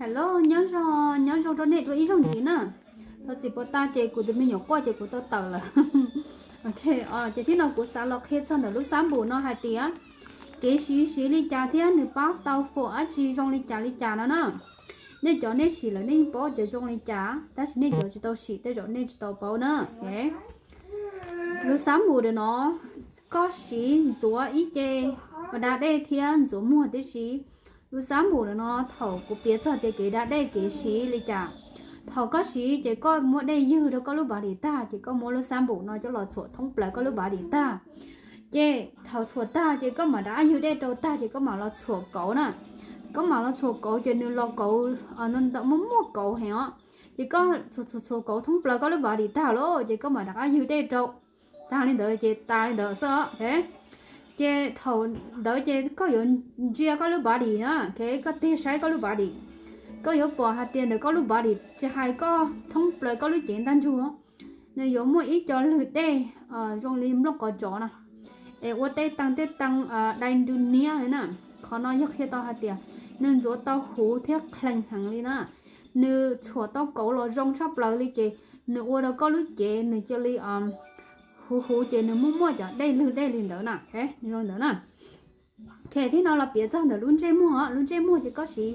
Hello, nyob zoo, nyob zoo rau nej dua ib zaug ntxiv na. Thov txim puas tas ces kuv tus me nyuam quaj ces kuv tau tawm lawm. Ok, ces thiab no kuv xav los qhia txog ntawm lub xab npum no hais tias kev siv siv li cas thiab nws pab tau foom dab tsi zoo li cas li cas no na. Nej cov nej sim lawm nej yeej paub tias zoo li cas, tab sis nej cov tsis tau sim tej zaum nej tsis tau paub na. Lub xab npum ntawm no koj siv ntxuav ib ce da dej thiab ntxuav muag tib si. Lub xab npum ntawm no thaum kuv piav txog tias kev da dej kev siv li cas, thaum koj siv ces koj muab dej ywg rau koj lub body tag ces koj muab lub xab npum no coj los txhuam thoob plaws koj lub body tag. Ces thaum txhuam tag ces koj mam rov qab ywg dej rau tag ces koj mam los txhuam kauv na. Koj mam los txhuam kauv ces nws los kauv, muaj muaj kauv heev os. Ces koj txhuam txhuam txhuam kauv thoob plaws koj lub body tag lawm ces koj mam rov qab ywg dej rau. Tag li ntawd ces tas li ntawd xwb. Ces thaum ntawd ces koj yuav ntsia koj lub body na, koj tig saib koj lub body. Koj yuav pom hais tias ntawm koj lub body tsis hais koj thoob plaws koj lub cev ntaj ntsug, nws yuav muaj ib co lwg dej zoo li nplooj qos tsov na, es ua tej tee tej tee dai ntu niab li na. Qhov no yog qhia tau hais tias nws ntxuav tau huv thiab qhee heev li na. Nws txhuam tau kauv los zoo tshaj plaws li ces nws ua rau koj lub cev nws cia li huv huv ces nws muaj muaj cov dej lwg dej li ntawd na. Nws zoo ntawd na. Ok, thiab no los piav txog ntawm lub ntsej muag, lub ntsej muag ces koj siv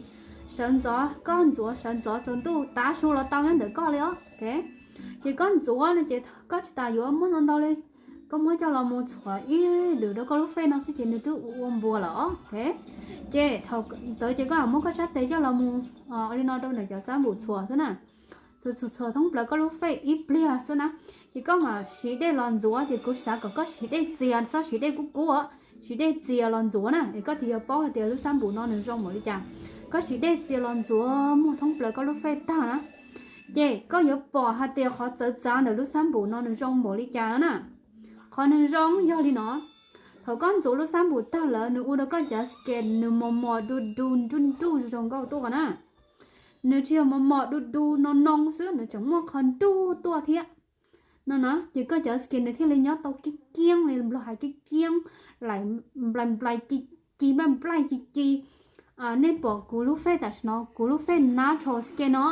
sawv ntxov, koj ntxuav sawv ntxov tsaus ntuj tav su los tau nyob ntawm koj li os. Ces koj ntxuav no ces koj tsis tas yuav muab ntau ntau li, koj muab coj los mus txhuam ib lwm rau koj lub face no xwb ces nws twb ua npua lawm. Ces thaum ntawd ces koj muab koj sab tes coj los mus li no rau ntawm cov xab npum txhuam xwb na. Txhuam txhuam txhuam thoob plaws koj lub face ib pliag xwb na. Ces koj mam siv dej los ntxuav, ces kuv xav kom koj siv dej txias, txhob siv dej kub kub os, siv dej txias los ntxuav na es koj thiaj yuav paub hais tias lub xab npum no nws zoo npaum li cas. Koj siv dej txias los ntxuav muag thoob plaws koj lub face tag na, ces koj yuav pom hais tias qhov txawv txav ntawm lub xab npum no nws zoo npaum li cas no na. Qhov nws zoo yog li no, thaum koj ntxuav lub xab npum tag lawm nws ua rau koj cov skin nws mos mos du du nruj nruj zoo nkauj tuaj na. Nws tsis yog mos mos du du no no xwb, nws tseem muaj qhov nruj tuaj thiab no na. Ces koj cov skin nws thiaj li nyob tau kiab kiab li, Nplog hais kiab kiab, nplai nplai ci ci nplai nplai ci ci. Nej pom kuv lub face tam sim no, kuv lub face natural skin no,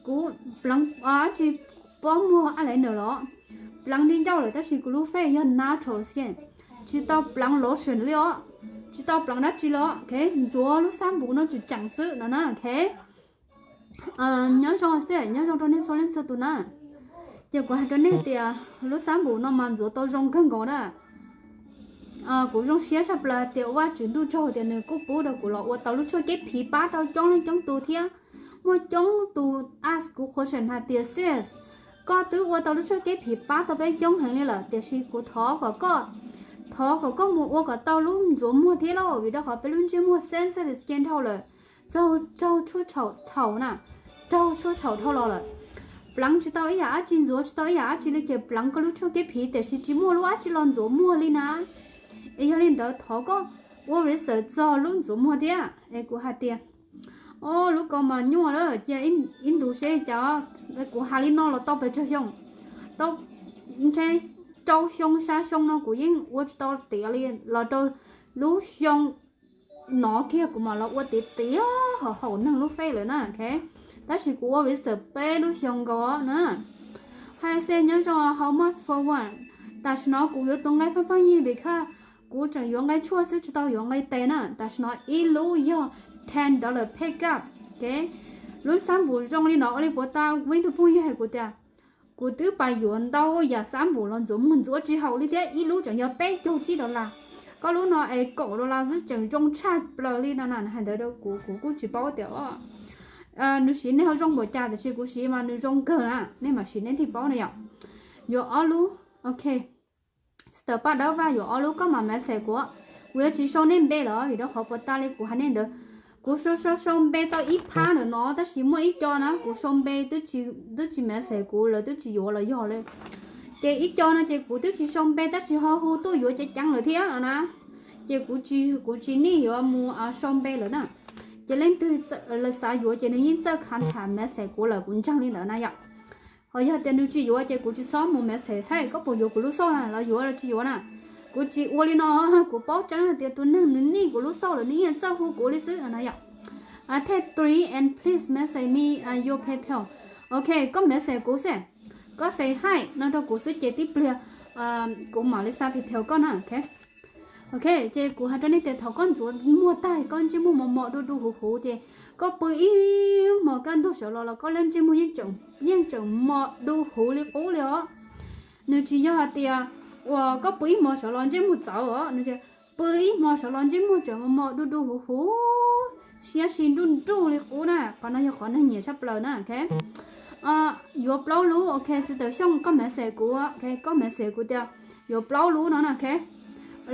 kuv pleev dab tsi, pob muag eyeliner los pleev li ncauj lawm tab sis kuv lub face yog natural skin, tsis tau pleev lotion li os, tsis tau pleev dab tsi li os. Ntxuav lub xab npum no tseem tseem xwb no na. Nyob zoo xwb, nyob zoo rau nej txhua leej txhua tus na. Ces kuv hais rau nej tias lub xab npum no mas ntxuav tau zoo kawg nkaus na. Kuv zoo siab tshaj plaws tias Vajtswv Ntuj tsaug tias nws kuj pub rau kuv los ua tau lub tshuaj kev phiv pab rau coob leej coob tus thiab. Muaj coob tus ask kuv question hais tias, Sis, koj twb ua tau lub tshuaj kev phiv pab tau peb coob heev li lawm, tiam sis kuv thov kom koj, thov kom koj mus ua kom tau lub ntxuav muag thiab lauj, vim rau qhov peb lub ntsej muag sensitive skin dhau lawm, txaug, txaug tshuaj txhaum, txhaum na, raug tshuaj txhaum dhau los lawm. Pleev tsis tau ib yam dab tsi, ntxuav tsis tau ib yam dab tsi li ces pleev koj lub tshuaj kev phiv tiam sis tsis muaj lub dab tsi los ntxuav muag li na. Es yog li ntawd thov koj ua research txog lub ntxuav muag thiab. Es kuv hais tias, O, lub ko mas nyuaj lawm, cia ib ntus seb cas. Kuv hais li no los tau pes tsawg xyoo? Tau ntshe rau xyoo xya xyoo no kuv yeej ua tsis tau tiav li, los rau lub xyoo no kiag kuv mam los ua tiav tiav haum neeg lub face lawm na. Tab sis kuv ua research peb lub xyoo nkaus na. Hi sis, nyob zoo, how much for one? Tam sim no kuv yuav tus nqaij pheej pheej yig because kuv tseem yuav nqaij tshuaj xwb tsis tau yuav nqaij tes na. Tam sim no ib lub yog ten dollar pay up. Lub xab npum zoo li no ua li puas tas? Muaj ib tug phooj ywg hais kuv tias kuv twb pais yuav ntau yam xab npum los ntxuav muag ntxuav tsis haum li thiab, ib lub tseem yog peb caug tsib dollar. Koj lub no es kaum dollar xwb tseem zoo tshaj plaws li no na. Hais ntawd rau kuv, kuv kuj tsis paub tias nws siv nej ho zoo npaum cas, tiam sis kuv siv mas nws zoo kawg na, nej mam siv nej thiaj paub na yom. Yuav ob lub, ok. Sister Paj Dawb Vaj, yuav ob lub koj mam message kuv. Kuv yuav tsis sau nej npe lawm vim rau qhov puas tas li kuv hais nej ntawd. Kuv sau sau sau npe tau ib phab ntawm no tab sis muaj ib co na kuv sau npe twb tsis message kuv, lawv twb tsis yuav los yog li. Ces ib co no ces kuv twb tsis sau npe tab sis ho hu tuaj yuav ceev ceev lawm thiab no na. Ces kuv tsis, kuv tsis nij yuav mus sau npe lawm na. Ces leej twg lawv xav yuav ces nws yeej txawj contact message kuv lawm, kuv ntseeg li ntawd na yom. Ho yog tias nws tsis yuav ces kuv tsis txhob mus message, Hej, koj puas yuav kuv lub xauj na? Los yuav los tsis yuav na. Kuv tsis ua li no, kuv paub tseeb hais tias tus neeg nws nij kuv lub xauj lawm nws yeej txawj hu kuv li xwb no na yom. Tag three and please message me your PayPal. Ok, koj message kuv xwb, koj say hi no rau kuv xwb ces tib pliag kuv mam li xa PayPal koj na. Ok, ces kuv hais rau nej tias thaum koj ntxuav muag tag koj ntsej muag mos mos du du huv huv ces koj pw ib hmos kaj ntug sawv los los koj lub ntsej muag yeej tseem mos du huv li qub li os. Nws tsis yog hais tias uas koj pw ib hmos sawv los ntsej muag txawv os, nws pw ib hmos sawv los ntsej muag tseem mos mos du du huv huv, siab si nruj nruj li qub na. Qhov no yog qhov neeg nyiam tshaj plaws na. Ok, yuav plaub lub. Ok, sister Xyooj, koj message kuv, ok, koj message kuv tias yuav plaub lub no na. Ok,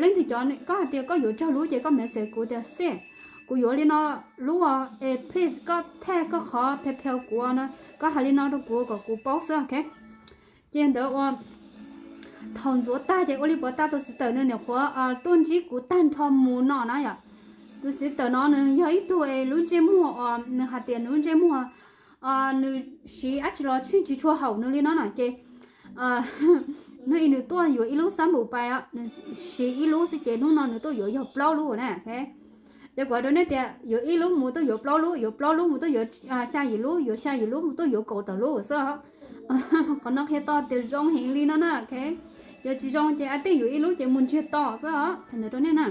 leej twg cov koj hais tias koj yuav tsawg lub ces koj message kuv tias xij, kuv yuav li no lub os, es please koj tag koj qhov PayPal kuv no, koj hais li no rau kuv kom kuv paub xwb. Ok, ces ntawd ua thaum ntxuav tag ces ua li puas tag tus sister nws nyuam qhuav tuaj ntsib kuv tag nrho mus no na yom. Tus sister no nws yog ib tug es lub ntsej muag uas nws hais tias nws lub ntsej muag nws siv dab tsi los tsis tshua haum nws li no na ces hnub ib nws tuaj yuav ib lub xab npum pais, nws siv ib lub xwb ces hnub no nws tuaj yuav yog plaub lub na. Ces kuv hais rau nej tias yuav ib lub mus tuaj yuav plaub lub, yuav plaub lub mus tuaj yuav xya yim lub, yuav xya yim lub mus tuaj yuav kaum tawm lub xwb. Qhov no qhia tau tias zoo heev li no na. Ok, yog tsis zoo ces a tej yuav ib lub ces mus ntsiag to xwb os. Hais ntawd rau nej na,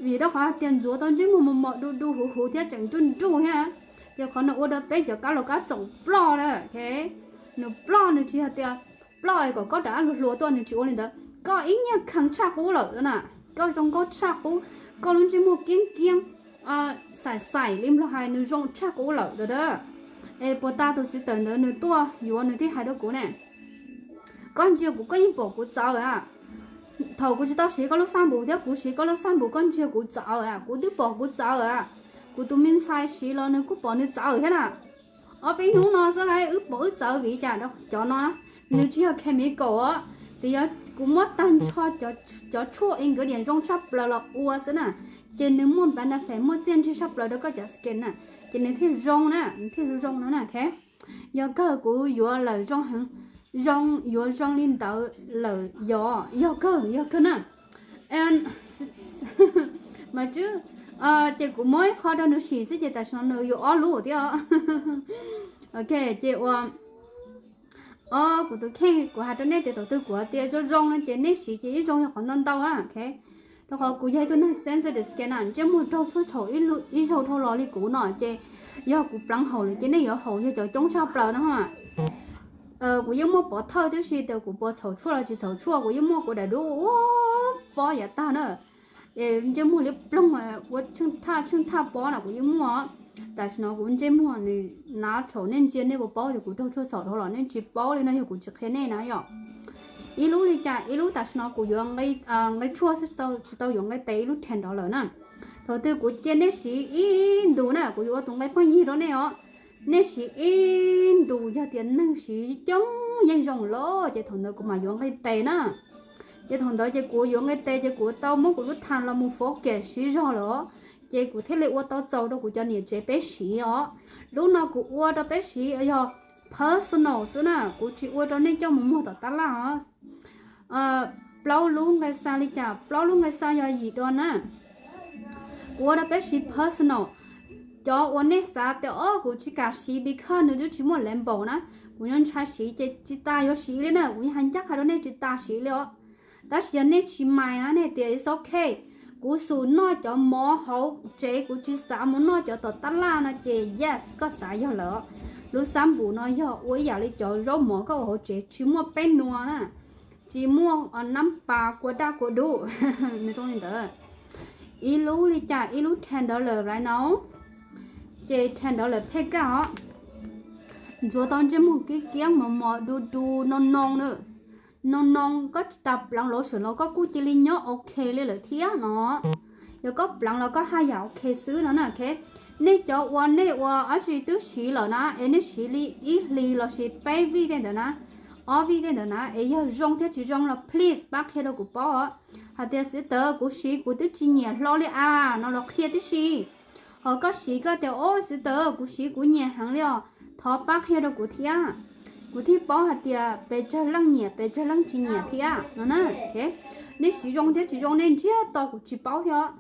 vim rau qhov tias ntxuav tau ntsej muag mos mos du du huv huv thiab tseem nruj nruj thiab, ces qhov no ua rau peb cov kab laus kab txoom ploj na. Ok, nws ploj nws tsis yog tias ploj es kom koj rov qab hluas hluas tuaj, nws tsis ua li ntawd. Koj ib nyuag kheev tshaj qub lawm na, koj zoo nkauj tshaj qub, koj lub ntsej muag kieb kieb xaim xaim li nplog hais nws zoo tshaj qub lawm a. Es puas tag tus sister ntawd nws tuaj yuav nws thiaj hais rau kuv ne, koj ntsia kuv koj yeej pom kuv txawv a. Thaum kuv tsis tau siv koj lub xab npum thiab kuv siv koj lub xab npum koj ntsia kuv txawv a, kuv twb pom kuv txawv a. Kuv tus me ntxhais siv los nws kuj pom nws txawv thiab na. Ob peb hnub no xwb lawm wb pom wb txawv vim cas cov no nws tsis yog chemical os, tias yog kuv muab tag nrho cov tshuaj ingredient zoo tshaj plaws los ua xwb na, ces nws muaj benefit muaj txiaj ntsig tshaj plaws rau koj cov skin na, ces nws thiaj zoo na, nws thiaj zoo zoo no na. Ok, yog kawg kuv yuav lawm zoo heev, zoo yuav zoo li ntawd lawm yog, yog kawg yog kawg na. Mas tswb, ces kuv muab ib qho rau nws sim xwb ces tam sim no nws yuav ob lub thiab. Ok, ces ua ob kuv tus kheej kuv hais rau nej tias thaum twg kuv hais tias zoo zoo no ces nej siv ces ib zoo yog qhov ntau ntau na. Ok, rau qhov kuv yog ib tug neeg sensitive skin na, ntsej muag raug tshuaj txhaum ib zaug dhau los li kuv no ces yog kuv pleev haum lawm ces nej yuav haum yog cov coob tshaj plaws no. Kuv yeej muaj pov thawj tib si tias kuv puas txhaum tshuaj los tsis txhaum tshuaj, kuv yeej muaj kuv daim duab ua pob yav tag na. Es ntsej muag liab ploog ua tsheej thaj tsheej thaj pob na kuv yeej muaj. Tam sim no kuv ntsej muag nws nav thaum nej ntsia nej puas paub tias kuv raug tshuaj txhaum dhau los nej tsis paub li no yog kuv tsis qhia nej na yom. Ib lub li cas ib lub, tam sim no kuv yuav nqe tshuaj xwb tsis tau yuav nqe tes ib lub ten dollar na. Thaum twg kuv cia nej siv ib ntus na kuv yuav ua tus nqe phooj ywg rau nej os. Nej siv ib ntus yog tias neeg siv coob yeej zoo lawm ces thaum ntawd kuv mam yuav nqe tes na. Ces thaum ntawd ces kuv yuav nqe tes ces kuv tau muab kuv lub ten los mus focus siv zog lawm os. Ces kuv thiaj li ua tau txaus rau kuv cov niam tsev peb siv os. Lub no kuv ua rau peb siv yog personal xwb na, kuv tsis ua rau nej coj mus muag tom tab laj os. Plaub lub nqe xa li cas, plaub lub nqe xa yog yim dollar na. Kuv ua rau peb siv personal. Cov uas nej xav tias o kuv tsis kam siv because nws twb tsis muaj label na, kuv nyob ntshai siv ces tsis tas yuav siv li na, kuv yeej hais ncaj qha rau nej tsis tas siv li os. Tab sis yog nej tsis mind na nej tias it's ok, kuv xum noj cov mov hauv tsev kuv tsis xav mus noj cov tom tab laj no ces yes koj xav yog lawm. Lub xab npum no yog ua ib yam li cov zaub mov koj ua hauv tsev tsis muaj peb nua na, tsis muaj nab pas kua daj kua dub. Nws zoo li ntawd. Ib lub li cas ib lub ten dollar right now. Ces ten dollar phem kawg os. Ntxuav tau ntsej muag kiab kiab mos mos du du no no na. No no koj tsis tas pleev lotion los koj kuj cia li nyob ok li lawm thiab no. Yog koj pleev los koj haj yam ok xwb no na. Ok, nej cov uas nej ua dab tsi twb siv lawm na es nej siv li ib hlis los sis peb vij tej ntawd na, ob vij tej ntawd na es yog zoo thiab tsis zoo los please pab qhia rau kuv paub os. Hais tias sister kuv siv kuv twb tsis nyiam hlo li as no los qhia tib si. Ho koj siv koj tias o sister kuv siv kuv nyiam heev li os, thov pab qhia rau kuv thiab, kuv thiaj paub hais tias pes tsawg leej nyiam pes tsawg leej tsis nyiam thiab no na. Nej siv zoo thiab tsis zoo nej ntsiag to kuv tsis paub thiab os.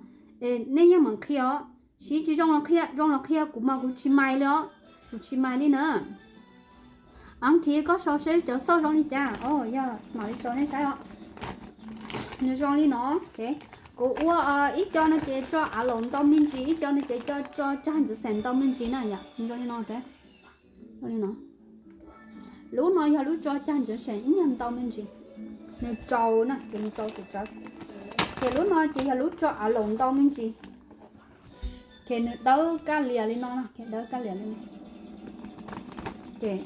Nej yeej meem qhia os. Siv tsis zoo los qhia, zoo los qhia, kuv mas kuv tsis maiv li os, kuv tsis maiv li na. Aunty, koj sau seb cov xauj zoo li cas. Yog mam li sau nej saib os. Nws zoo li no. Kuv ua ib co no ces tso aloe ntau me ntsis, ib co no ces tso tsag ntxwv xeem ntau me ntsis na yom. Nws zoo li no. Lub no yog lub tso tsag ntxwv xeem ib nyuag ntau me ntsis, nws rau na, ces nws rau tus tsawv. Ces lub no ces yog lub tso aloe ntau me ntsis, ces nws dawb kab lias li no na, dawb kab lias li no. Ces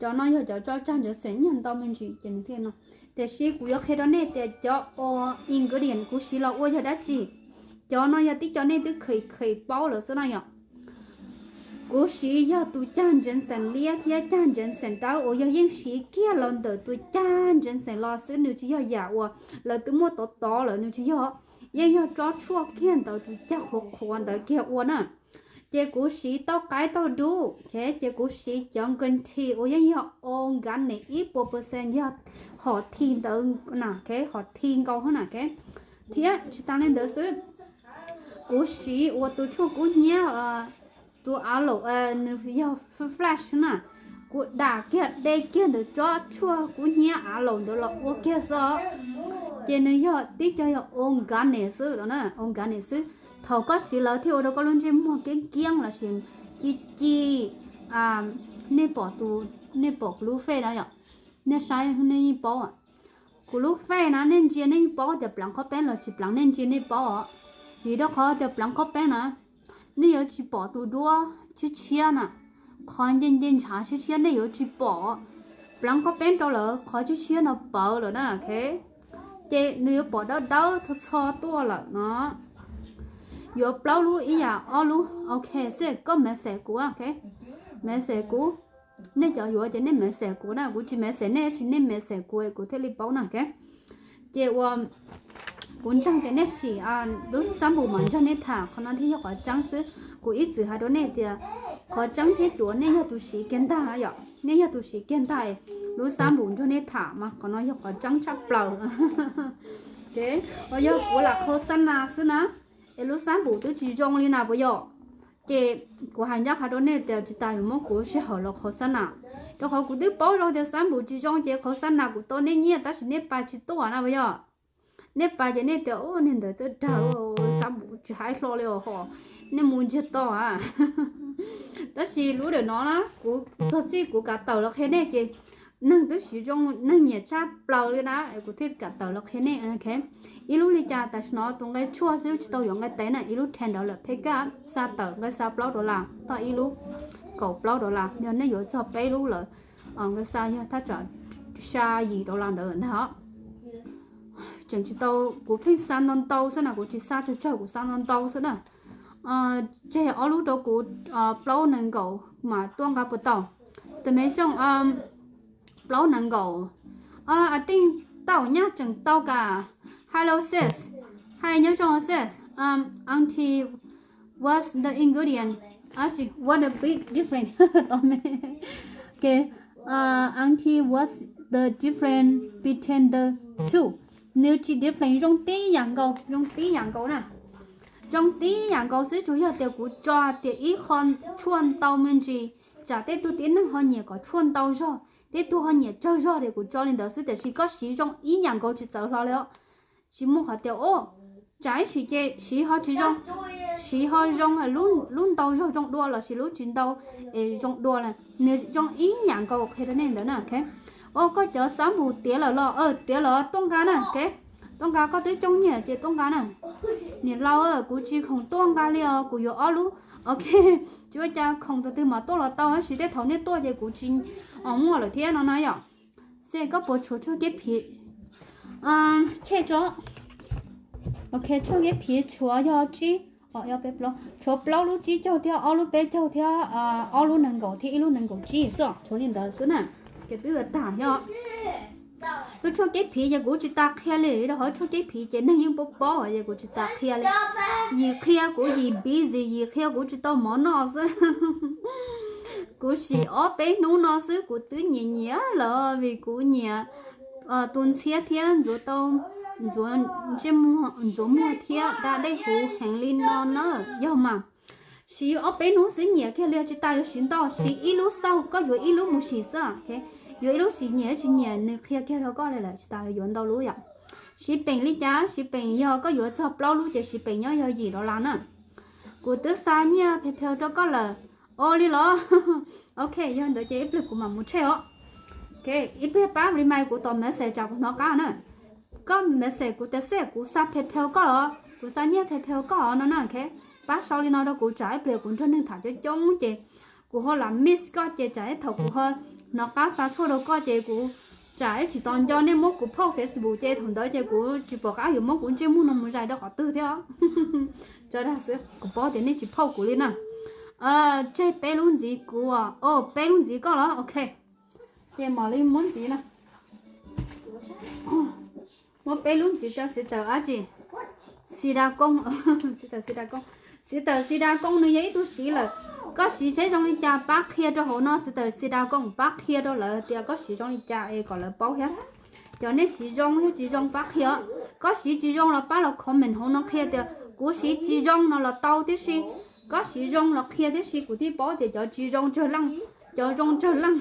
cov no yog cov tso tsag ntxwv xeem ib nyuag ntau me ntsis ces nws thiaj no. Tiam sis kuv yuav qhia rau nej tias cov ingredient kuv siv los ua yog dab tsi. Cov no yog tib co nej twb khem khem paub lawm xwb na yom. Kuv siv yog tus cag ntsev xeem liab thiab cag ntsev xeem dawb uas yog yeej siv kiag los ntawm tus cag ntsev xeem los xwb, nws tsis yog yam uas lawv twb muaj tod tod lawm, nws tsis yog, yeej yog tsob tshuaj kiag ntawd, tus cag qhuav qhuav ntawd kiag ua na. Ces kuv siv tauj qaib tauj dub, ces kuv siv cov green tea uas yeej yog organic ib puas percent, yog hom thi ntawd na, hom thi nkaus na. Thiab tsis tas li ntawd xwb, kuv siv ua tus tshuaj kub hnyiab, tus aloe, nws yog fresh na, kuv dam kiag de kiag ntawm tsob tshuaj kub hnyiab aloe ntawd los ua kiag xwb. Ces nws yog tib co yog organic xwb na, organic xwb. Thaum koj siv lawv thiaj ua rau koj lub ntsej muag keeb kiab lossis ci ci. Nej pom tus, nej pom kuv lub face na yom, nej saib nej yeej paub. Kuv lub face na nej ntsia nej yeej paub tias pleev qhob peeb los tsis pleev, nej ntsia nej paub os. Vim rau qhov tias pleev qhob peeb na, nej yuav tsis pom tus duab tshiab tshiab na, qhov nce nce ntshav tshiab tshiab nej yuav tsis pom. Pleev qhob peeb rau lawm qhov tshiab tshiab no pawv lawm na. Ces nws yuav pom dawb dawb txho txho tuaj lawm no. Yuav plaub lub ib yam ob lub, ok, xij koj message kuv, ok, message kuv. Nej cov yuav ces nej message kuv na, kuv tsis message nej, tsis nej message kuv kuv thiaj li paub na. Ces ua, kuv ntseeg tias nej sim lub xab npum mas nrog nej tham, qhov no thiaj yog qhov tseeb xwb. Kuv ib txwm hais rau nej tias qhov tseeb thiab cuav nej yog tus siv kiag ntag yom, nej yog tus siv kiag ntag, lub xab npum nrog nej tham mas qhov no yog qhov tseeb tshaj plaws. Yog kuv lam qhau xab nas xwb na, es lub xab npum twb tsis zoo li na puas yog? Ces kuv hais ncaj qha rau nej tias tsis tas yuav muab kuv sij hawm los qhau xab nas, rau qhov kuv twb paub zoo tias xab npum tsis zoo ces qhau xab nas kuv tau nej nyiaj tab sis nej pais tsis tuaj na puas yog? Nej pais ces nej tias niag ntawd txawj dag, xab npum tsis haib hlo li os, nej mus ntsiag to a. Tab sis lub dawm no na kuv txog txij kuv kam tawm los qhia nej ces neeg twb siv zoo, neeg nyiam tshaj plaws li na, kuv thiaj kam tawm los qhia nej. Ib lub li cas tam sim no tus nqe tshuaj xwb tsis tau yuav nqe tev na, ib lub ten dollar lawm, pheej kaj xa tawm nqe xa plaub dollar, toj ib lub kaum plaub dollar, yog nej yuav txog peb lub lawm, nqe xa yog thaj tsam xya yim dollar ntawd ntag os. Tseem tsis tau, kuv pheej xa ntau ntau xwb na, kuv tsis xa tsawg tsawg, kuv xa ntau ntau xwb na. Tseg ob lub rau kuv, plaub nees nkaum mas tuaj nqa puas tau? Tus me xyooj, plaub nees nkaum. I think tau nyaj tseem tau ka. Hello sis, hi, nyob zoo sis. Auntie, what's the ingredient? What a big difference. Okay, auntie, what's the difference between the two? Nws tsis difference, zoo tib yam nkaus, zoo tib yam nkaus na. Zoo tib yam nkaus xwb, tsuas yog tias kuv tso tias ib qho tshuaj ntau me ntsis, tsam tej tug tib neeg ho nyiam kom tshuaj ntau zog, tej tug ho nyiam tsawg zog ces kuv tso li ntawd xwb, tiam sis koj siv zoo ib yam nkaus tsis txawv hlo li os. Tsis muaj qhov tias, o, tsam ib sim ces siv ho tsis zoo, siv ho zoo, lub ntau zog zoo dua lossis lub tsis ntau es zoo dua na, nws zoo ib yam nkaus, qhia rau nej ntawd na. O, koj cov xab npum tiav lawm los? Tiav lawm, tuaj nqa na. Tuaj nqa, koj twb coob nyiam ces tuaj nqa na. Niam laus, kuv tsis khoom tuaj nqa li os, kuv yuav ob lub. Ok, tsis ua cas, khoom tus twg mas tuaj los tau, tab sis tej thaum nej tuaj ces kuv tsis muaj lawm thiab no na yom. Xij, koj puas tshuav tshuaj kiab phiv? Tshuaj kiab phiv tshuav yog tsib, tshuav plaub lub tsib caug thiab ob lub peb caug thiab ob lub nees nkaum thiab ib lub nees nkaum tsib xwb, tshuav li ntawd xwb na. Ces twb yuav tag thiab. Lub tshuaj kiab phiv ces kuv tsis tas qhia li, rau qhov tshuaj kiab phiv ces neeg yeej paub paub ces kuv tsis tas qhia li. Yim qhia kuv yim busy, yim qhia kuv tsis tau mov noj xwb. Kuv sim ob peb hnub no xwb kuv twb nyiam nyiam lawm vim kuv nyiam tus ntxhiab thiab ntxuav tau ntxuav ntsej muag, ntxuav muag thiab da dej huv heev li no na. Yog mas siv ob peb hnub xwb nyiam kiag li, tsis tas yuav siv ntau, siv ib lub xauj, koj yuav ib lub mus sim xwb. Yuav ib lub sim, nyiam tsis nyiam nws qhia kiag rau koj li lawm, tsis tas yuav ntau lub yom. Siv peem li cas? Siv peem yog koj yuav txog plaub lub ces siv peem nyob yog yim dollar na. Kuv twb xa nyiaj PayPal rau koj lawm. Ua li los? Ok, yog ntawd ces ib pliag kuv mam mus check os. Ok, ib pliag pab li mas kuv tos message tsam kuv hnov qab na. Koj message kuv tias seb kuv xa PayPal koj los, kuv xa nyiaj PayPal koj no na. Ok, pab sau li no rau kuv tsam ib pliag kuv nrog neeg tham coob coob ces kuv ho lam miss koj ces tsam ib thaum kuv ho hnov qab xa tshuaj rau koj ces kuv tsam ib tsis tos nco nej muab kuv phauj Facebook ces thaum ntawd ces kuv tsis pom qab yuav muab kuv ntsej muag no mus zais rau qhov twg thiab. Tso dag xwb, kuv paub tias nej tsis phauj kuv li na. Tseg peb lub ntxiv kuv, o, peb lub ntxiv koj los? Ok, ces mam li muab ntxiv na. Muab peb lub ntxiv rau sister dab tsi? Xi da koob, sister xi da koob. Sister xi da koob nws yog ib tug siv lawm. Koj siv seb zoo li cas pab qhia rau hauv no, sister xi da koob, pab qhia rau lawv tias koj siv zoo li cas es kom lawv paub thiab. Cov nej siv zoo thiab tsis zoo pab qhia. Koj siv tsis zoo los pab los comment hauv no qhia tias kuv siv tsis zoo no los tau tib si. Koj siv zoo los qhia tib si kuv thiaj paub tias cov tsis zoo tsawg leej, cov zoo tsawg leej.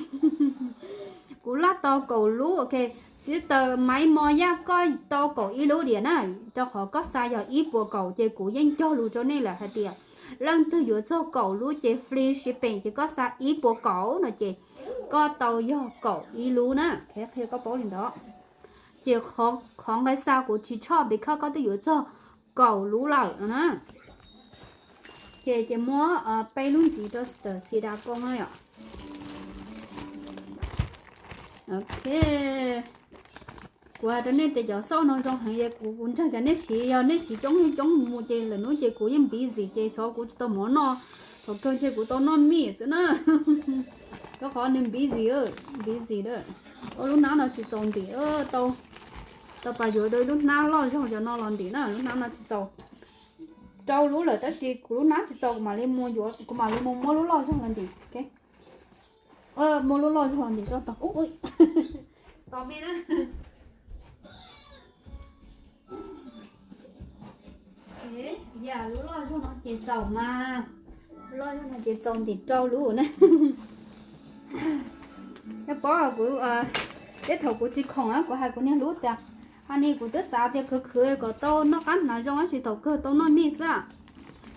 Kuv laj tau kaum lub, ok. Sister Maiv Mos Yaj, koj tau kaum ib lub diam na, rau qhov koj xa yog ib puas kaum ces kuv yeej cog lus rau nej lawm hais tias leej twg yuav txog kaum lub ces free shipping, ces koj xa ib puas kaum no ces koj tau yog kaum ib lub na. Qhia koj paub li ntawd. Ces qhov nqe xa kuv tsis tshoj because koj twb yuav txog kaum lub lawm no na. Ces, ces muab peb lub ntxiv rau sister xi da koob na yom. Ok, kuv hais rau nej tias cov xauj no zoo heev es kuv, kuv ntseeg tias nej siv, yog nej siv coob coob mus ces lwm hnub ces kuv yeej busy ces xyov kuv tsis tau mov noj, thaum kawg ces kuv tau noj mij xwb na. Rau qhov nws busy, busy a. Ua lub hnab no tsis txaus ntim, tau, tau pas yuav rau lub hnab loj zog cov no los ntim na, lub hnab no tsis txaus. Rau lub lawm tab sis kuv lub hnab tsis txaus, kuv mam li mus yuav, kuv mam li mus muab lub loj zog los ntim. Muab lub loj zog los ntim tso tau. Tos me na. Yam lub loj zog no ces txaus mas, lub loj zog no ces txaus ntim rau lub na. Yog paub kuv, tej thaum kuv tsis khoom kuv hais kuv niag lub tias, ha ni kuv twb xav tias khwv khwv kom tau noj qab hnav zoo tab sis thaum kawg tau noj mij xwb,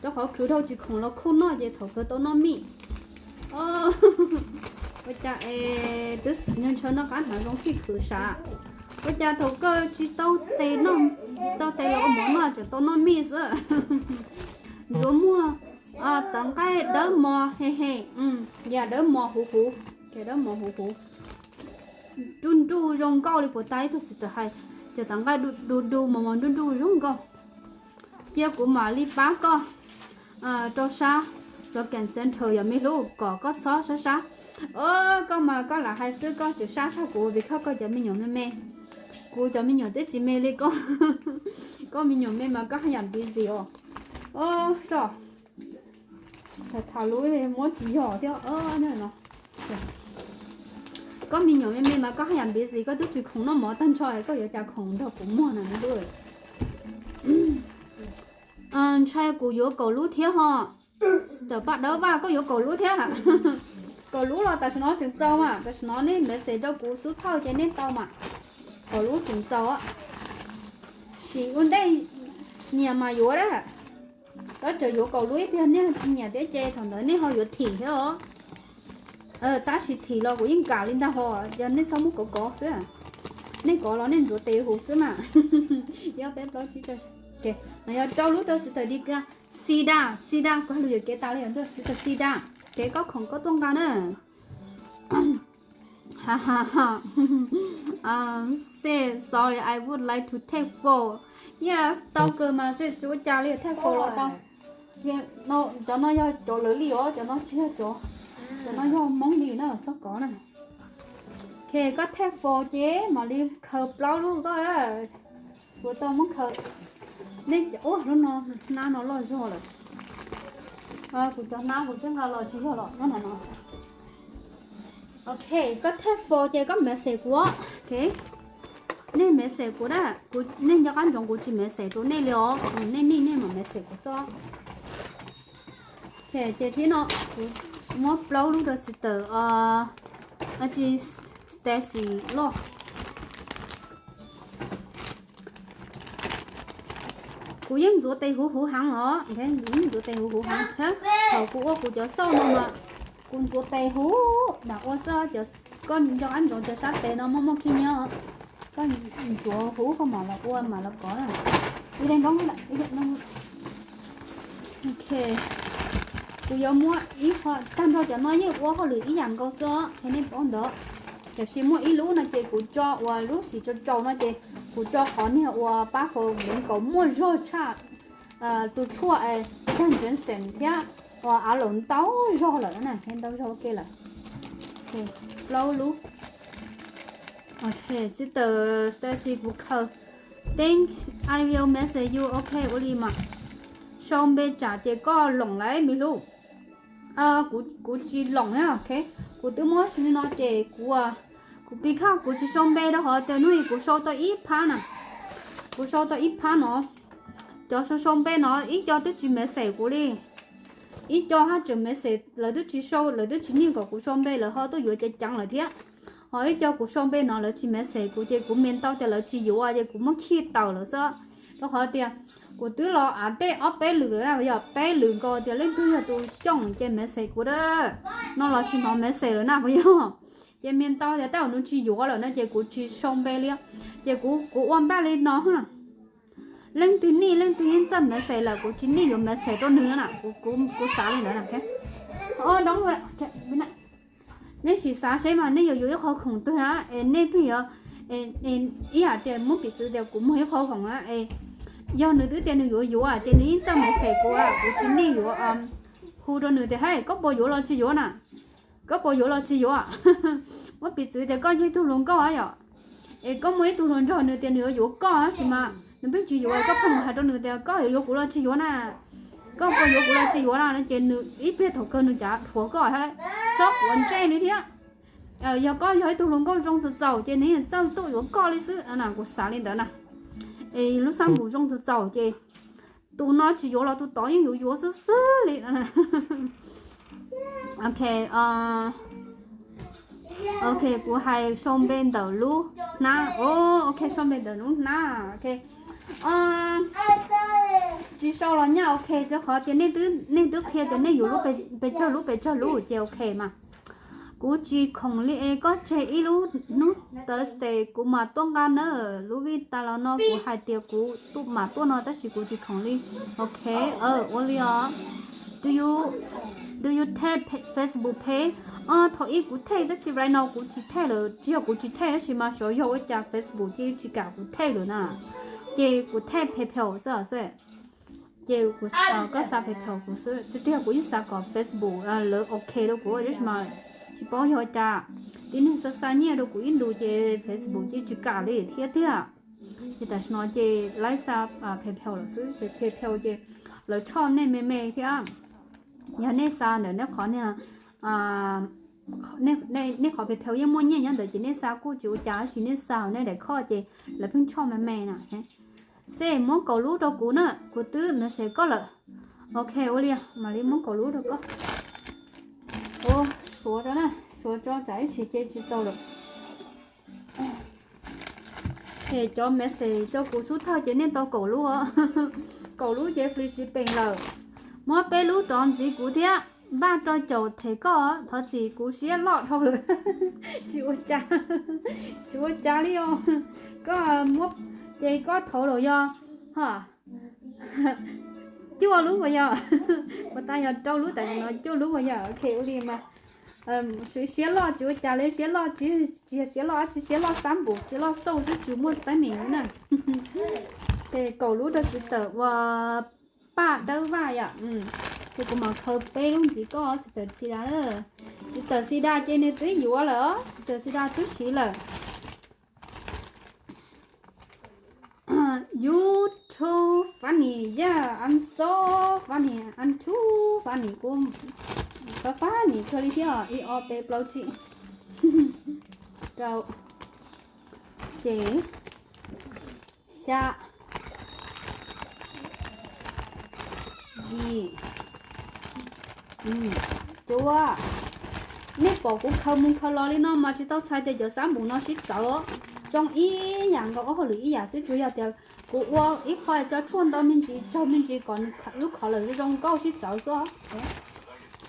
rau qhov khwv dhau tsis khoom los khuj noj ces thaum kawg tau noj mij. Ua cas es twb ntshaw noj qab hnav zoo fij khwv sav, ua cas thaum kawg tsis tau tes noj, tau tes los ua mov noj tseem tau noj mij xwb. Ntxuav muag, tawv nqaij dawb mos he he, yam dawb mos huv huv, dawb mos huv huv, nruj nruj zoo nkauj li puas tas ib tug sister hais, cov tawv nqaij du du mos mos nruj nruj zoo nkauj. Cia kuv mam li pab koj rau sab, rau Game Center yom me hlub, kom koj txhob sab sab. Koj mas koj lam hais xwb, koj tseem sab tshaj kuv vim koj, koj cov me nyuam me me, kuv cov me nyuam twb tsis me li koj. Koj me nyuam me mas koj haj yam busy os. Soj, tham lub muab tsis yog thiab no. Koj me nyuam me me mas koj haj yam busy, koj twb tsis khoom noj mov tag nrho es koj yuav cas khoom nrog kuv muag na me hlub. Ntshai kuv yuav kaum lub thiab ho. Tam paj dawb vaj koj yuav kaum lub thiab. Kaum lub los tam sim no tseem txaus mas, tam sim no nej message rau kuv xub thawj ces nej tau mas. Kaum lub tseem txaus. Sim ua ntej nyiam mas yuav dab. Tab tseem yuav kaum lub ib pliag, nej tsis nyiam thiab ces thaum ntawd nej ho yuav thim thiab os. Tab sis thim los kuv yeej kam li ntag ho, yog nej txhob muab kov kov xwb. Nej kov los nej ntxuav tes huv xwb mas. Ib ob peb plaub tsib, no yog rau lub rau sister Dika, Sida, Sida, kuv hais lus yuam kev tas li, sister Sida, kev koj khoom koj tuaj nqa na. Say sorry, I would like to take photo. Yes, tau kawg mas, say tsis ua cas li, take photo los tau. Cov no yog cov lawv li os, cov no tsis yog cov, cov no yog Hmoob li na, txhob kov na. Ok, koj take photo ces mam li khaws plaub lub koj. Kuv tau muab khaws. Nej, ua lub no, hnab no loj zog lawm. Kuv cov hnab kuv twb nqa los tsis yog los no no. Ok, koj take photo ces koj message kuv. Ok. Nej message kuv da, kuv, nej nco qab ntsoov kuv tsis message rau nej li os, nej nej nej mam message kuv xwb. Ces thiab no, kuv muab plaub lub rau sister, tsis, Stacy loj. Kuv yeej ntxuav tes huv huv heev os, kuv yeej ntxuav tes huv huv heev thiab. Thaum kuv ua kuv cov xauj no mas kuv ntxuav tes huv mam ua xwb. Koj nco qab ntsoov cov sab tes no muaj muaj khib nyiab, koj ntxuav huv koj mam los ua mam los kov na. Ib leeg nroo, ib leeg nroo. Ok, kuv yuav muab ib qho, tag nrho cov no yeej ua hauj lwm ib yam nkaus xwb os, qhia nej paub ntawd. Tiam sis muaj ib lub no ces kuv tso uas lub siv tsaus tsaus no ces kuv tso qhov niag uas pab faus nkaus muaj zog tshaj tus tshuaj dag ntsev xeem thiab uas av laum ntau zog lawm na, ntau zog ua ke lawm. Plaub lub. Ok, sister Stacy kuv khaws. Thank, I will message you. Ok, ua li mas. Sau npe tsam ces koj loom lawm me hlub. Kuv tsis loom na, ok. Kuv twb muab li no ces kuv, kuv pib khaj kuv tsis sau npe rau qhov tias hnub i kuv sau tau ib phab na. Kuv sau tau ib phab no. Cov sau sau npe no ib co twb tsis message kuv li. Ib co haj tseem message lawv twb tsis sau, lawv twb tsis niaj kom kuv sau npe lawv ho tuaj yuav ceev ceev lawm thiab. Ho ib co kuv sau npe no lawv tsis message kuv ces kuv me ntau tias lawv tsis yuav ces kuv muab khij tawm lawm xwb. Rau qhov tias kuv twb los av dej ob peb lwm lawm na, yog peb lwm nkaus tias leej twg yog tus cooj ces message kuv da. No los tsis hnov message lawm na puas yog? Ces me ntau tias tab nws tsis yuav lawm no ces kuv tsis sau npe li. Ces kuv, kuv ua npaj li no. Leej twg nij leej twg yeej txawj message lawm, kuv tsis nij yuav message rau nws na, kuv, kuv xav li ntawd na. Nej sim xav seb mas nej yuav yuav ib qho khoom twg na, es nej pheej yuav, ib yam tias muab piv txwv tias kuv muag ib qho khoom na, es yog nws twb tias nws yuav yuav ces nws yeej txawj message kuv, kuv tsis nij yuav hu rau nws tias, hej, koj puas yuav los tsis yuav na? Koj puas yuav los tsis yuav? Muab piv txwv tias koj yog ib tug hluas nkauj yom, es koj muaj ib tug hluas nraug nws tias nws yuav yuav koj tab sis mas nws pheej tsis yuav, koj pheej hais rau nws tias koj yuav yuav kuv los tsis yuav na? Koj puas yuav kuv los tsis yuav na? Ces nws ib pliag thaum kawg nws cav dhuav koj thiab, txhob quav ntsej li thiab. Yog koj yog ib tug hluas nkauj zoo txaus txaus ces nws yeej txawj tuaj yuav koj li xwb na, kuv xav li ntawd na. Es lub xab npum zoo txaus txaus ces tus no tsis yuav los tus tod yeej yuav yuav xwb xwb li. Ok, ok, kuv hais sau npe ntawm lub hnab. Ok, sau npe ntawm lub hnab. Ok, tsis sau los nyaj, ok, rau qhov tias nej twb qhia tias nej yuav lub pes tsawg lub pes tsawg lub ces ok mas. Kuv tsis khoom li es koj tseg ib lub hnub Thursday kuv mam tuaj nqa na. Lub vij tas los no kuv hais tias kuv mam tuaj no tab sis kuv tsis khoom li. Ok, ua li os. Do you, do you take Facebook page? Thaum ub kuv take tab sis right now kuv tsis take lawm, tsis yog kuv tsis take tab sis mas xyov yog ua cas Facebook cia li tsis kam kuv take lawm na. Ces kuv take PayPal xwb xwb. Ces kuv, koj xa PayPal kuv xwb, tiag tiag kuv yeej xav kom Facebook lawv ok rau kuv tab sis mas tsis paub yog cas tib neeg xa xa nyiaj rau kuv ib ntus ces Facebook cia li tsis kam li thiab tiag. Ces tam sim no ces laib xa PayPal lawm xwb, PayPal ces lawv tshoj nej me me thiab. Yog nej xa ntawm nej qhov, nej qhov PayPal yeej muaj nyiaj nyob ntawd ces nej xa kuj tsis ua cas tab sis nej xa hauv nej daim khoj ces lawv pheej tshoj me me na. Xej, muab kaum lub rau kuv na, kuv twb message koj lawm. Ok, ua li mam li muab kaum lub rau koj. Ua, suav tso na, suav tso tsam ib tsis ces tsis txaus lawm. Ces cov message rau kuv xub thawj ces nej tau kaum lub os. Kaum lub ces free shipping lawm. Muab peb lub rov ntxiv kuv thiab, npaj rau caum them koj, thov txim kuv siab loj dhau lawm. Tsis ua cas, tsis ua cas li os. Koj muab, ces koj thauv los yog, ha, cuaj lub puas yog? Puas tas yog rau lub, tam no cuaj lub puas yog? Ok, ua li mas. Siab loj tsis ua cas li, siab loj tsis, tsis yog siab loj dab tsi, siab loj xab npum, siab loj xauj xwb tsis muaj teeb meem na. Ces kaum lub rau txiv tawm ua paj dawb vaj yom. Ces kuv mam khaws peb lub ntxiv koj txiv tawm xi da. Txiv tawm xi da ces nws twb yuav lawm, txiv tawm xi da twb siv lawm. You too funny, yeah, I'm so funny, I'm too funny, kuv so funny kawg li thiab. Ib ob peb plaub tsib rau, ces Xya, yim, cuaj. Nej pom kuv khaws mus khaws los li no mas tsis tau txhais tias cov xab npum no sib txawv. Zoo ib yam nkaus, ob hauj lwm ib yam xwb, tsuas yog tias kuv ua ib qho tso tshuaj ntau me ntsis, tsaug me ntsis kom lub kho lawm zoo nkauj sib txawv xwb.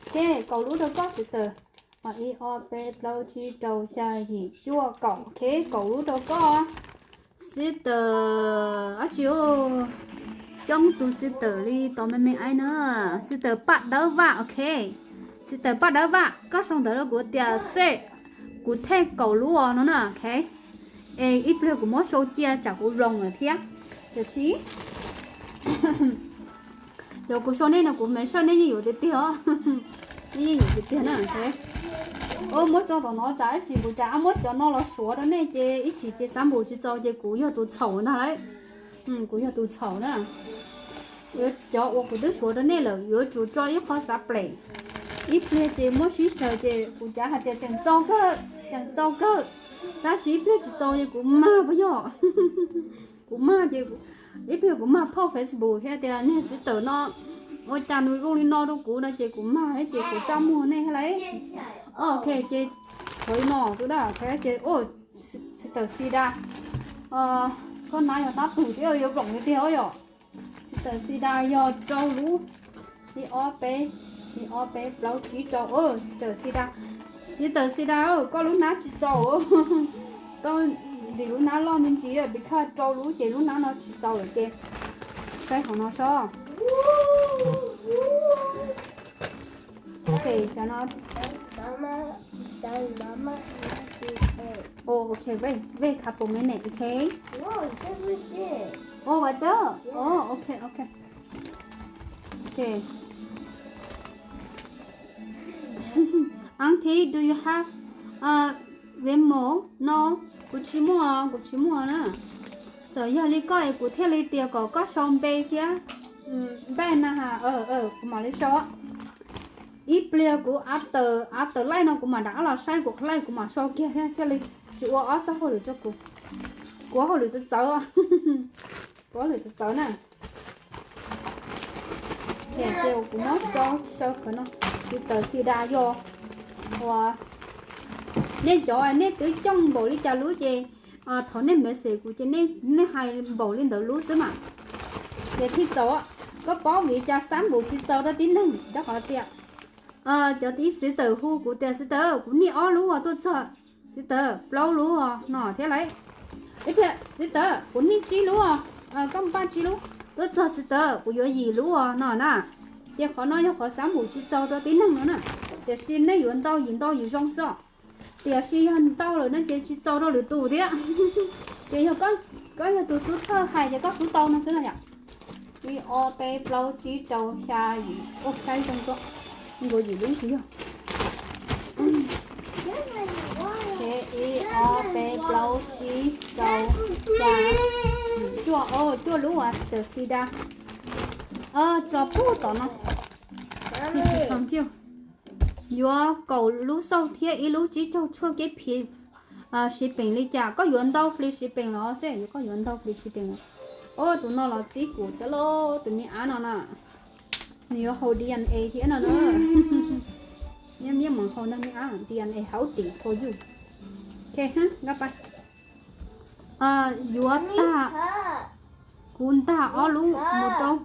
Ok, kaum lub rau koj sister. Ib ob peb plaub tsib rau xya yim cuaj kaum. Ok, kaum lub rau koj sister. Ab tsi, coob tus sister li tos me me ai na. Sister Paj Dawb Vaj, ok. Sister Paj Dawb Vaj, koj sau ntawv rau kuv tias seb kuv thej kaum lub os no na, ok. Es ib pliag kuv muab sau cia tsam kuv vloog lawm thiab. Tiam sis yog kuv sau nej no kuv me saj nej yeej yuav tiag tiag os. Nej yeej yuav tiag tiag na. Muab tso tom no tsam ib chim kuv cas muab cov no los suav rau nej ces ib chim ces xab npum tsis txaus ces kuv yog tus txhaum ntag lauj. Kuv yog tus txhaum na. Cov uas kuv twb suav rau nej lawm yuav tsum tso ib qho xav plem. Ib pliag ces muab sib xyaw ces kuv cav hais tias tseem txaus kawg, tseem txaus kawg. Tab sis ib pliag tsis txaus ces kuv mag puas yog? Kuv mag ces ib pliag kuv mag phauj Facebook thiab tias niag sister no ua cas nws zoo li no rau kuv no ces kuv mag thiab ces kuv txaj muag nej thiab lauj. Ok, ces tshuav li no xwb da, ces sister Sida, koj nab yog tab tus thiab yuav vloog li tiag yom. Sister Sida yog rau lub, ib ob peb, ib ob peb plaub tsib rau, sister Sida, sister Sida, koj lub nab tsis txaus. Koj ntim lub nab loj me ntsis because rau lub ces lub nab no tsis txaus lawm ces saib qhov no sob. Ok, cov no. Oh, ok, wait, wait couple minutes, ok? Oh, water? Oh, ok, ok. Ok. Auntie, do you have Venmo? No, kuv tsis muaj, kuv tsis muaj na. Txawm yog li koj es kuv thiaj li tias kom koj sau npe thiab. Npe na ha, kuv mam li sau. Ib pliag kuv av tawm, av tawm laij no kuv mam rov qab los saib kuv qhov laij kuv mam sau kiag thiab thiaj li tsis ua ob txoj hauj lwm rau kuv. Kuv hauj lwm txawv txawv, kuv hauj lwm txawv txawv na. Ces kuv muab tso saw khawv no, sister Sida yog uas nej cov nej twb coob npaum li cas lub ces thov nej message kuv ces nej hais npaum li ntawd lub xwb mas. Ces thiaj txaus. Koj paub vim cas xab npum tsis txaus rau tib neeg? Rau qhov tias cov tib sister hu kuv tias sister kuv niaj ob lub tuaj txog, sister plaub lub no thiab lauj. Ib pliag sister kuv niaj tsib lub, koj npaj tsib lub tuaj txog sister kuv yuav yim lub no na. Ces qhov no yog qhov xab npum tsis txaus rau tib neeg no na. Tiam sis nej yuav ntau yim ntau yim zoo xwb. Tiam sis yog ntau lawm no ces tsis txaus rau lwm tus thiab. Ces yog koj yog tus xub thawj hais ces koj xub tau no xwb no yom. Ib ob peb plaub tsib rau xya yim, saib zoo zoo, nkaus yim lub tsis yog. Ces ib ob peb plaub tsib rau xya yim cuaj, cuaj lub uas sister Sida tso pub tom no. Yuav kaum lub xauj thiab ib lub tsib caug tshuaj kev phiv shipping li cas? Koj yuav ntau free shipping los xwb, yuav koj yuav ntau free shipping los. Tus no los txib kuv thiab lauj, tus me ab no na. Nws yuav haus D N A thiab no na. Nyob miab mus haus no me ab, D N A hauv tim for you. Ok, nqa pais. Yuav tag, kuv ntag ob lub mus rau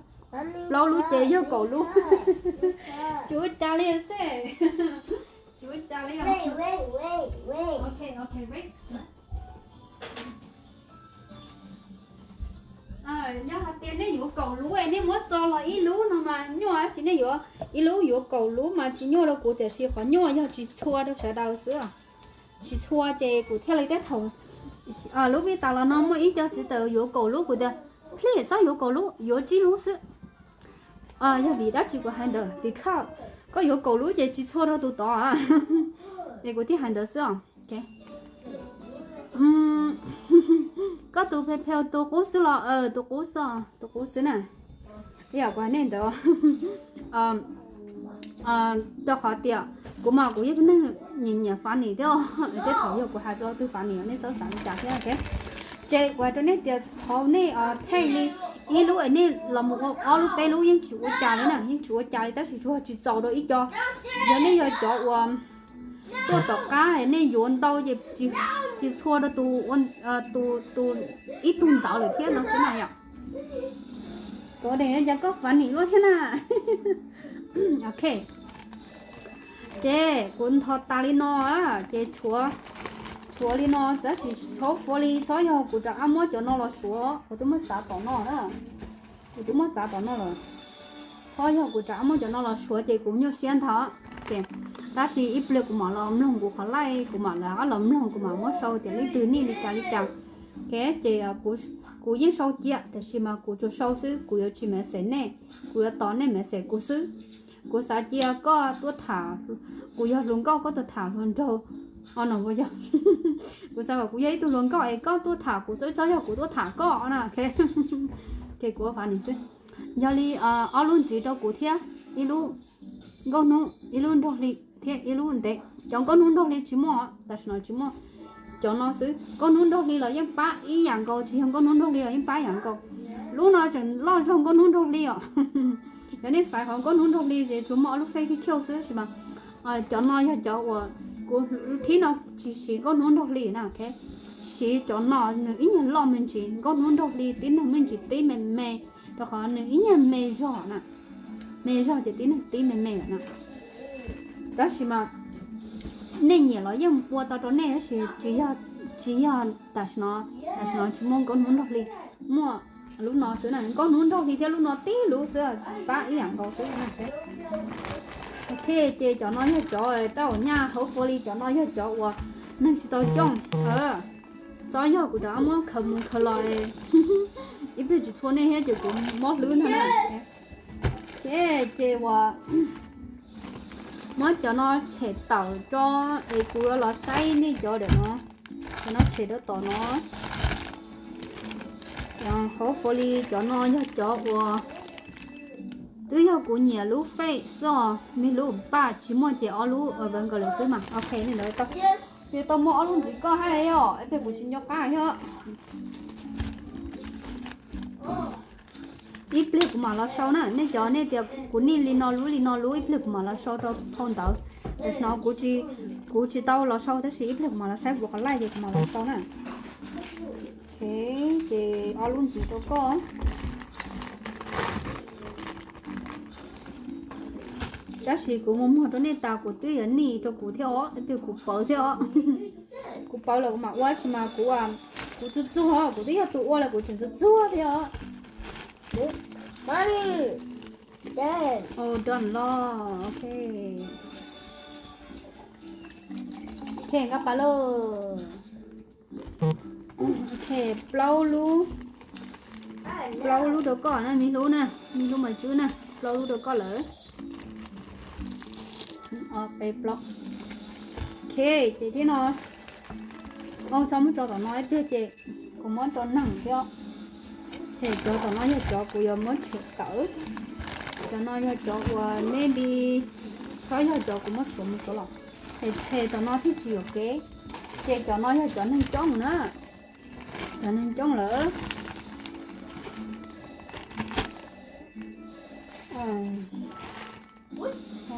plaub lub ces yog kaum lub. Tsis ua cas li xwb. Tsis ua cas li. Yog hais tias nej yuav kaum lub, nej muab txo los ib lub no mas nyuaj, tab sis nej yuav ib lub yuav kaum lub mas tsis nyuaj rau kuv, tiam sis qhov nyuaj yog tsis txhua rau sawv daws xwb. Tsis txhua ces kuv thiaj li teb thaum lub vij tas los no muaj ib co sister yuav kaum lub, kuv tias please txhob yuav kaum lub, yuav tsib lub xwb. Yog vim dab tsi kuv hais ntawd? Because koj yuav kaum lub ces tsis txhua rau tus tod. Es kuv thiaj hais ntawd xwb os. Koj tus phe phe tus qub xwb los? Tus qub xwb, tus qub xwb na. Ib yam kuv hais nej ntawd. Rau qhov tias kuv mas kuv yog tus neeg nyiam nyiam funny thiab, tej thaum yog kuv hais rau tus funny nej txhob xav li cas thiab, ok. Ces kuv hais rau nej tias thaum nej thaij li ib lub es nej los mus ua ob lub peb lub yeej tsis ua cas li na, yeej tsis ua cas li, tab sis tsuas tsis txaus rau ib co. Yog nej yog cov uas tuaj tom qab es nej yuav ntau ces tsis txhua rau tus ib tug ntawd lawm thiab no xwb na yom. Kuv de cas koj funny luaj thiab na. Ok, ces kuv ntho tas li no, ces tshuav li no, tab sis hopefully txhob yog kuv rov qab muab cov no los suav, kuv twb muab txav tom no na, kuv twb muab txav tom no lawm. Txhob yog kuv rov qab muab cov no los suav ces kuv nyuaj siab ntag. Ces tab sis ib pliag kuv mam los mloog kuv qhov live, kuv mam los los mloog kuv mam muab sau tias leej twg nij li cas li cas. Ok, ces kuv yeej sau cia, tab sis mas kuv tsuas sau xwb, kuv yuav tsis message nej, kuv yuav tos nej message kuv xwb. Kuv xav cia koj tuaj tham, kuv yog hluas nkauj koj tuaj tham hluas nraug, o no yog, kuv xav kom kuv yog ib tug hluas nkauj es koj tuaj tham kuv xwb, txhob yog kuv tuaj tham koj na. Ok, kuv funny xwb. Yog li ob lub ntxiv rau kuv thiab, ib lub nkauj hnub, ib lub nraug hli thiab ib lub ntev. Cov nkauj hnub nraug hli tsis muaj, tam sim no tsis muaj. Cov no xwb, nkauj hnub nraug hli los yeej pab ib yam nkaus, tsis yog nkauj hnub nraug hli los yeej pab ib yam nkaus. Lub no tseem loj zog nkauj hnub nraug hli os. Yog nej xaiv qhov nkauj hnub nraug hli ces tsuas muaj ob lub fej khib khiauj xwb tab sis mas cov no yog cov uas kuv thib no tsis siv nkauj hnub nraug hli na, ok. Siv cov no nws ib nyuag loj me ntsis, nkauj hnub nraug hli tib neeg me ntsis tib me me, rau qhov nws ib nyuag me zog na, me zog ces tib neeg tib me me lawm na. Tab sis mas nej nyiam los yeej ua tau rau nej, tab sis tsis yog, tsis yog tam sim no, tam sim no tsis muaj nkauj hnub nraug hli, muaj lub no xwb na, nkauj hnub nraug hli thiab lub no tib lub xwb, pab ib yam nkaus xwb na. Ok, ces cov no yog cov tau nyaj hauv fua li, cov no yog cov uas neeg tsis tau cooj. Txhob yog kuv rov qab muab khaws mus khaws los ib pliag tsis txhua nej thiab ces kuv mob hlwb ntag na. Ok, ces uas muab cov no tshem tawm tso es kuv yuav los saib nej cov ntawm no. Cov no tshem rau tom no. Hauv fua li cov no yog cov uas twb yog kuv nyiam lub fej xwb os, me lub npaj tsis muaj ces ob lub avanga lawm xwb mas. Ok, li ntawd tau, ces tau muaj ob lub ntxiv koj hais os, ib pliag kuv tsis nco qab thiab. Ib pliag kuv mam los sau na, nej cov nej tias kuv nij li no lub li no lub, ib pliag kuv mam los sau rau phau ntawv. Tam sim no kuv tsis, kuv tsis tau los sau tab sis ib pliag kuv mam los saib kuv qhov live ces kuv mam los sau na. Ok, ces ob lub ntxiv rau koj. Tab sis kuv mus muag rau nej tas kuv twb yuav nij rau kuv thiab os, ib pliag kuv pawv thiab os. Kuv pawv los kuv mam ua tsis mas kuv, kuv txuag txuag, kuv twb yog tus ua los kuv tseem txuag txuag thiab os. Done los, ok. Ok, nqa pas lauj. Ok, plaub lub, plaub lub rau koj na, me hlub na, me hlub mas tswb na, plaub lub rau koj lawm. Ob peb plaub. Ok, ces thiab no, txhob muab tso tom no ib pliag ces kuv muab tso neeg thiab. Ces cov tom no yog cov kuv yuav muab tshem tawm. Cov no yog cov uas maybe, txhob yog cov kuv muab tshuav mus tshuav los. Ces tshem tom no thiaj tsis yuam kev. Ces cov no yog cov neeg coob na. Cov neeg coob lawm.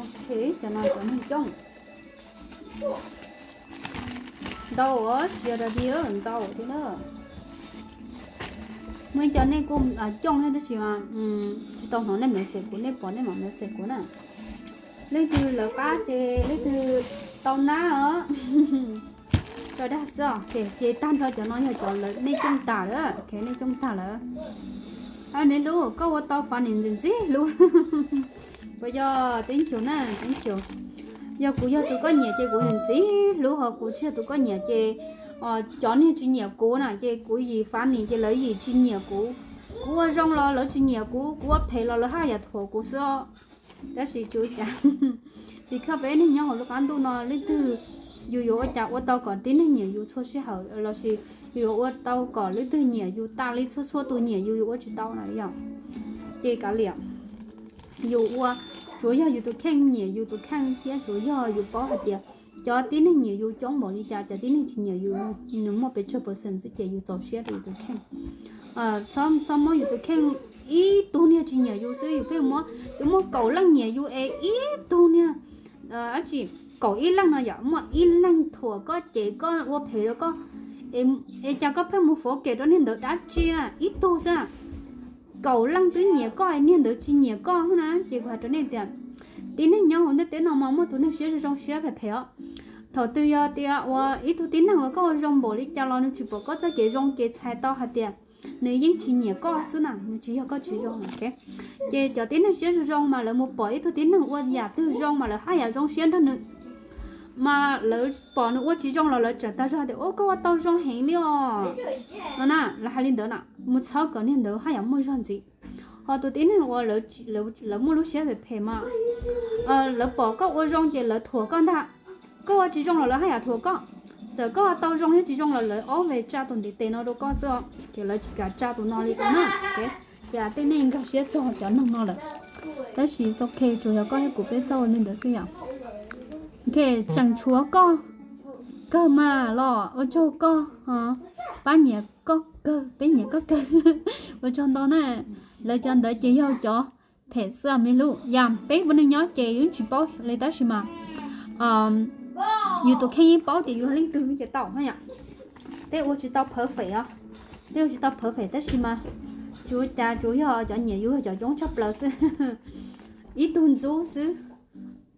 Ok, cov no cov neeg coob. Ntau os, tsis yog dog dig, ntau thiab na. Muaj ib co nej kuj coob thiab tab sis mas tsis tau hnov nej message kuv, nej pom nej mam message kuv na. Leej twg lawv qab ces leej twg tau nab os. Tso dag xwb os. Ces tag nrho cov no yog cov lawv nej coob tag lawm, nej coob tag lawm. Ai me hlub, koj ua tau funny ntxim ntxim hlub. Puas yog? Teeb chus na, teeb chus. Yog kuv yog tus koj nyiam ces kuv ntxim hlub, ho kuv tsis yog tus koj nyiam ces cov niag tsis nyiam kuv na ces kuv yim funny ces lawv yim tsis nyiam kuv. Kuv ua zoo los lawv tsis nyiam kuv, kuv ua phem los lawv haj yam thuam kuv xwb os. Tab sis tsuav cas, vim khaj peb neeg nyob hauv lub qab ntuj no leej twg yus yuav ua cas ua tau kom tib neeg nyiam yus txhua sij hawm lossis yus yuav ua tau kom leej twg nyiam yus tas li txhua txhua tus nyiam yus, yus ua tsis tau na yom. Ces kav liam, yus ua, tsuav yog yus tus kheej nyiam yus tus kheej thiab tsuav yog yus paub hais tias cov tib neeg nyiam yus coob npaum li cas, cov tib neeg tsis nyiam yus nws muaj pes tsawg percent xwb ces yus txaus siab rau yus tus kheej. Txhob muab yus tus kheej, ib tug niag tsis nyiam yus xwb yus pheej muab, twb muaj kaum leej nyiam yus es ib tug niag, dab tsi, kaum ib leej no yom, muaj ib leeg thuam koj ces koj ua phem rau koj, es cas koj pheej mus fov kem rau niag ntawd dab tsi na, ib tug xwb na. Kaum leej twb nyiam koj niag ntawd tsis nyiam koj na, ces kuv hais rau nej tias tib neeg nyob hauv ntiaj teb no mas muaj tus neeg siab zoo zoo siab phem phem os. Thaum twg yog tias ua ib tug tib neeg uas koj ua zoo npaum li cas los nws tsis pom koj txoj kev zoo ces txhais tau hais tias nws yeej tsis nyiam koj xwb na, nws tsis yog koj tsis zoo na. Ces cov tib neeg siab zoo zoo mas lawv mus pom ib tug tib neeg ua yam twg zoo mas lawv haj yam zoo siab nrog nws, mas lawv pom nws ua tsis zoo los lawv tseem tas zog tias ua koj ua tau zoo heev li os no na, lawv hais li ntawd na, mus txhawb kom niag ntawd haj yam muaj zog ntxiv. Ho tus tib neeg uas lawv muaj lub siab phem phem mas lawv pom koj ua zoo ces lawv thuam koj ntag. Koj ua tsis zoo los lawv haj yam thuam koj. Txawm koj ua tau zoo thiab tsis zoo los lawv ob ve tsa tus ntiv tes no rau koj xwb os, ces lawv tsis kam tsa tus no li os na. Ces tej neeg nkag siab txog cov neeg no lawm. Tab sis ok, tsuas yog koj thiab kuv peb txhob ua li ntawd xwb yom. Ok, tseem tshuav koj kawg mas los ua tsaug koj, pab nyiam koj kawg, peb nyiam koj kawg. Ua tsaug ntau na. Lawv cov ntawd ces yog cov phem xwb me hlub. Yam peb ua neej nyob ces yus tsis paub li tab sis mas yus tus kheej yeej paub tias yus leej twg ces tau na yom. Peb ua tsis tau perfect os, peb ua tsis tau perfect tab sis mas tsis ua cas, tsuas yog cov nyiam yus yog cov coob tshaj plaws xwb. Ib tug ntxub xwb,